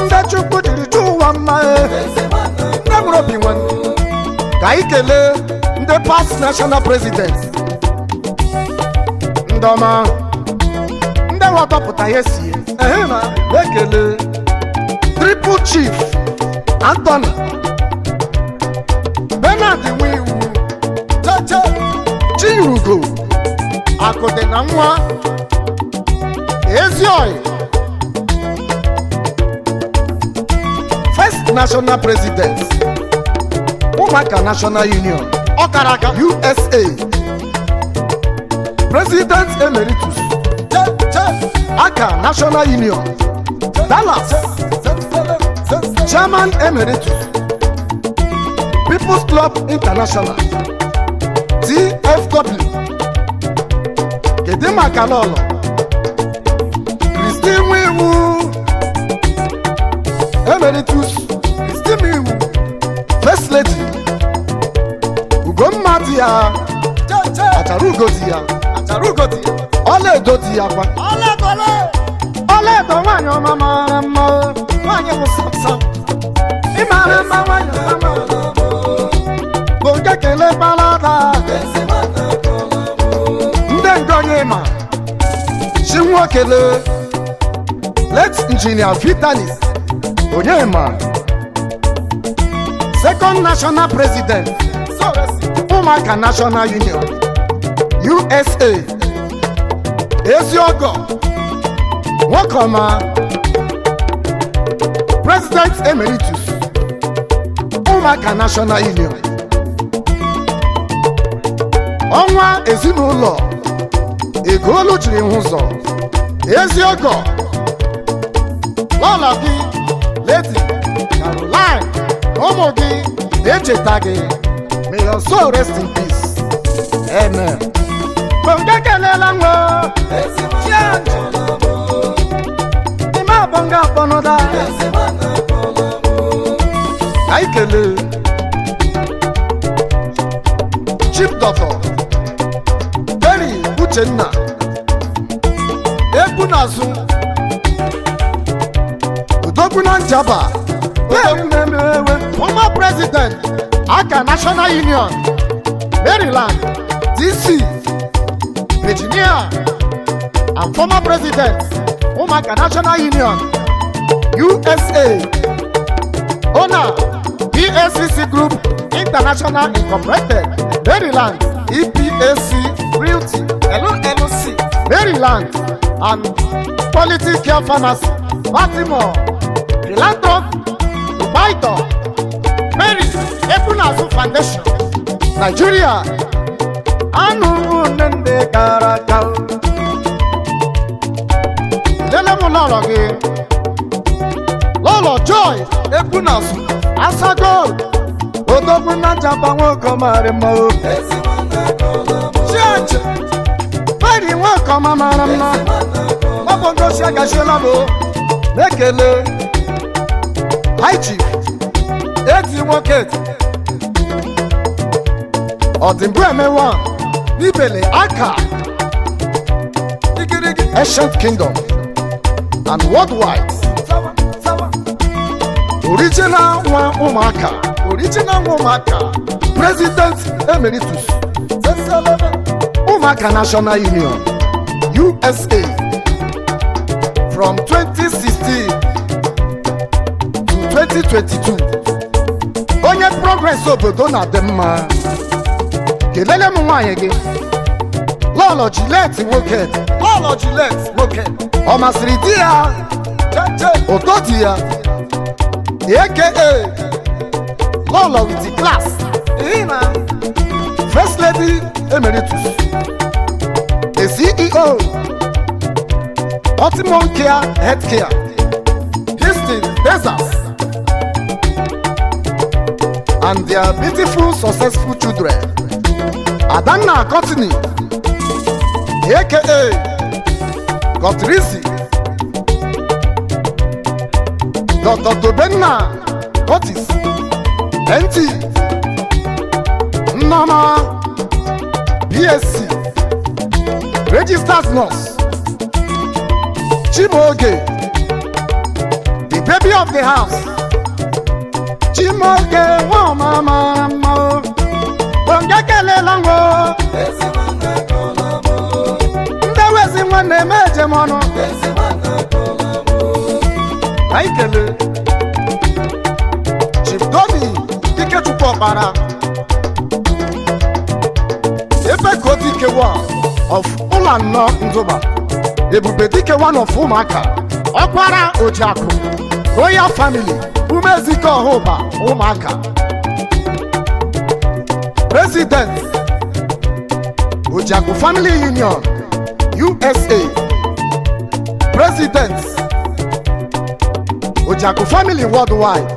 Speaker 12: ndị Chukwu jiri chụọ ụwa mma, ndị nwere obi nwanne. Ka anyị kelee ndị past national president, ndị ọma, ndị ghọtọpụta ihe si ehe na ekele Triple Chief Anthony Bernard Nwiwu Cheche Chirugo Akụdị na nwa Ezioyi, first national president, Ụmụaka National Union Ọkaraka, USA, President Emeritus, Aka National Union, Dallas, Chairman Emeritus, People's Club International, TFW. Kedu maka lọlọ Christine Nwiwu, Emeritus Christine Nwiwu, First Lady, Ugomma di ya, achara ugo di ya, achara ugo di ya, ọlaedo di ya kwa, ọlaedo, nwaanyị ọma mara mma, nwaanyị bụ samsam, ịmara mma, nwaanyị ọma bụ nke kele kpalada ndị ngonye ma chi nwokele. Late Engineer Vitalis Onyema, second national president, Ụmụaka National Union, USA, Eziogo nwoke ọma, President Emeritus, Ụmụaka National Union, ọnwa ezinụlọ Egolu jiri hụ ụzọ, Eziogo, lọlọ gị Lady Caroline na ụmụ gị na-echeta gị. May your soul rest in peace. Amen. Bonga kelela nwa ime abọnga akpọnụda. Ka anyị kelee Chief Doctor Berry Uchenna Egwu n'azụ Odogwu na Njaba, former president, Aka National Union, Maryland, DC, Virginia, and former president, Ụmụaka National Union, USA, owner, BACC Group International Incorporated, Maryland, EPAC Realty LLC, Maryland.
Speaker 1: And Quality Care Pharmacy, Baltimore, Philanthropy, Provider, Mary Ebunazu Foundation, Nigeria. Anụ nne ndị gara aga. Lele m lọlọ gị. Lọlọ Joy Ebunazu, Asago, Odogwu na Njaba nwoke mara mma o. Chiachi, Mary nwoke ọma mara mma. Ọ bụ ngosi agachiela m o. Na-ekele High Chief Eti nwoke Ọdịmbụ emewa n'Ibele aka Ancient Kingdom and worldwide original nwa ụmụaka, original nwa ụmụaka, President Emeritus, Ụmụaka National Union USA from 2016 to 2022. Onye progress obodo na-adị mma. Kelele m nwaanyị gị, Lọlọ Juliet nwoke, Lọlọ Juliet nwoke, ọ masịrị di ya, ụtọ di ya, aka Lọlọ with the class, First Lady Emeritus, the CEO, Optimum Care Healthcare, Houston, Texas, and their beautiful, successful children, Adanna Courtney, aka Gotrisi, Dr. Tobenna Curtis, NT, Nnama, BSc, Registered Nurse, Chimoge, the baby of the house, Chimoge, nwa mara mma, onye kelela nwo, ndị wezi nwanne m eje m ọnụ. Anyị kelee Chief Domi Ikechukwu Ọkpara, ebe ka Odike one of Ụlọ Ndụba, Ebube Dike one of Ụmụaka, Ọkwara Ojiakụ, Royal Family, Umezike Ọhụba, Ụmụaka, President, Ojiakụ Family Union, USA, President, Ojiakụ Family Worldwide,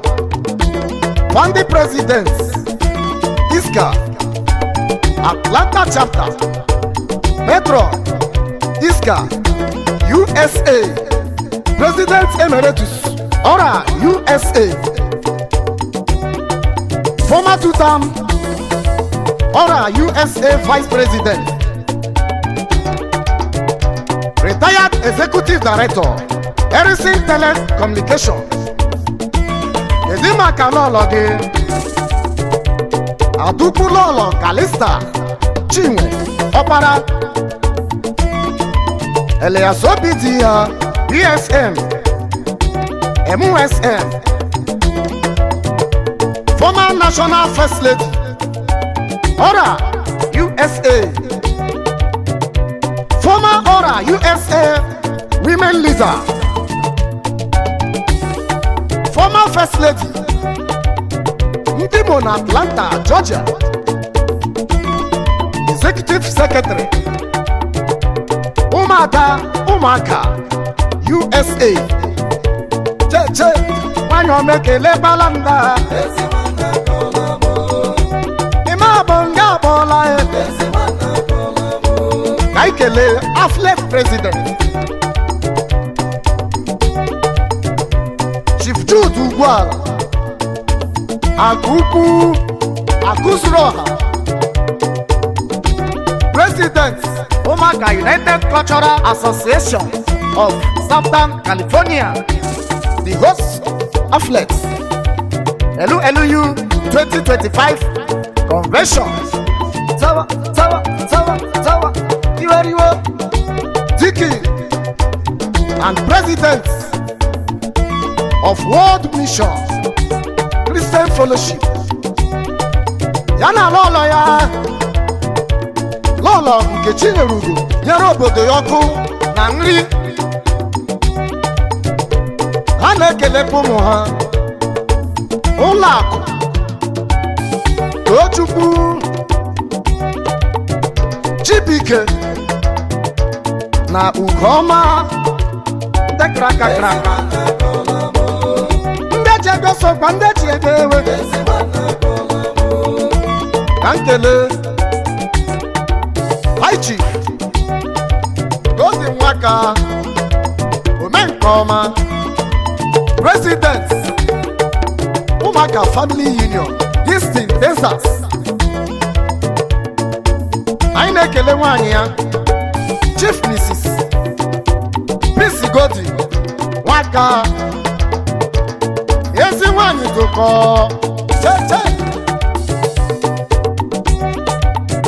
Speaker 1: Founding President, ISCA, Atlanta Chapter, Metro, ISCA, USA, President Emeritus, ORA, USA, former two-term ORA USA Vice President, retired Executive Director, Ericsson Telecommunication. Kedu maka lọlọ gị, Adukwu Lọlọ Kalista Chinwe Ọkpara, Elias Obi di ya, BSN, MSN, former National First Lady, ORA USA, former ORA USA Women Leader, former First Lady, Ndị Imo na Atlanta, Georgia, Executive Secretary, Ụmụada Ụmụaka USA. Cheche nwanyị omekele balanda ime abụ nga akpọọla ya. Ka anyị kelee AFLEF President, Chief Jude Ugwuala Akụ Ukwu Akụzuru Ọha, President, Ụmụaka United Cultural Association of Southern California, the host AFLET LULU 2025 Convention. Tawa, tawa, tawa, tawa, iweriwo. Diki and President of World Mission Christian Fellowship. Ya na lọlọ ya, Lọlọ Nkechi Nyerugo, nyere obodo ya ọkụ na nri. Ekelekwa ụmụ ha, ụlọ akụ Tochukwu, Chibike na Ugoma, ndị kara aka kara aka, ndị ji ego sokwa ndị ji ego ewe. Ka nkele Aichi Gozi Nwaka, ome nke ọma, president, Ụmụaka Family Union, Houston, Texas. Anyị na-ekele nwaanyị ya, Chief Mrs. Peace Godi Nwaka, ezi nwaanyị dụkọ cheche,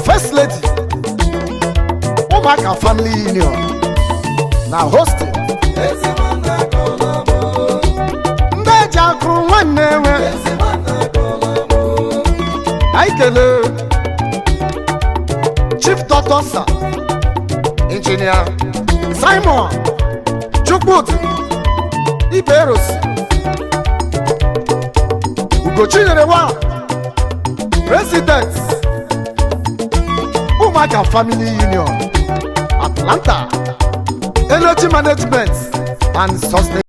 Speaker 1: First Lady, Ụmụaka Family Union na Houston. Ndị eji akụ nwanne nwe. Anyị kelee Chief Dr. Sir Engineer Simon Chukwudi Iberosi Ugochinyere wa, President, Ụmụaka Family Union, Atlanta, Energy Management and Sustainability.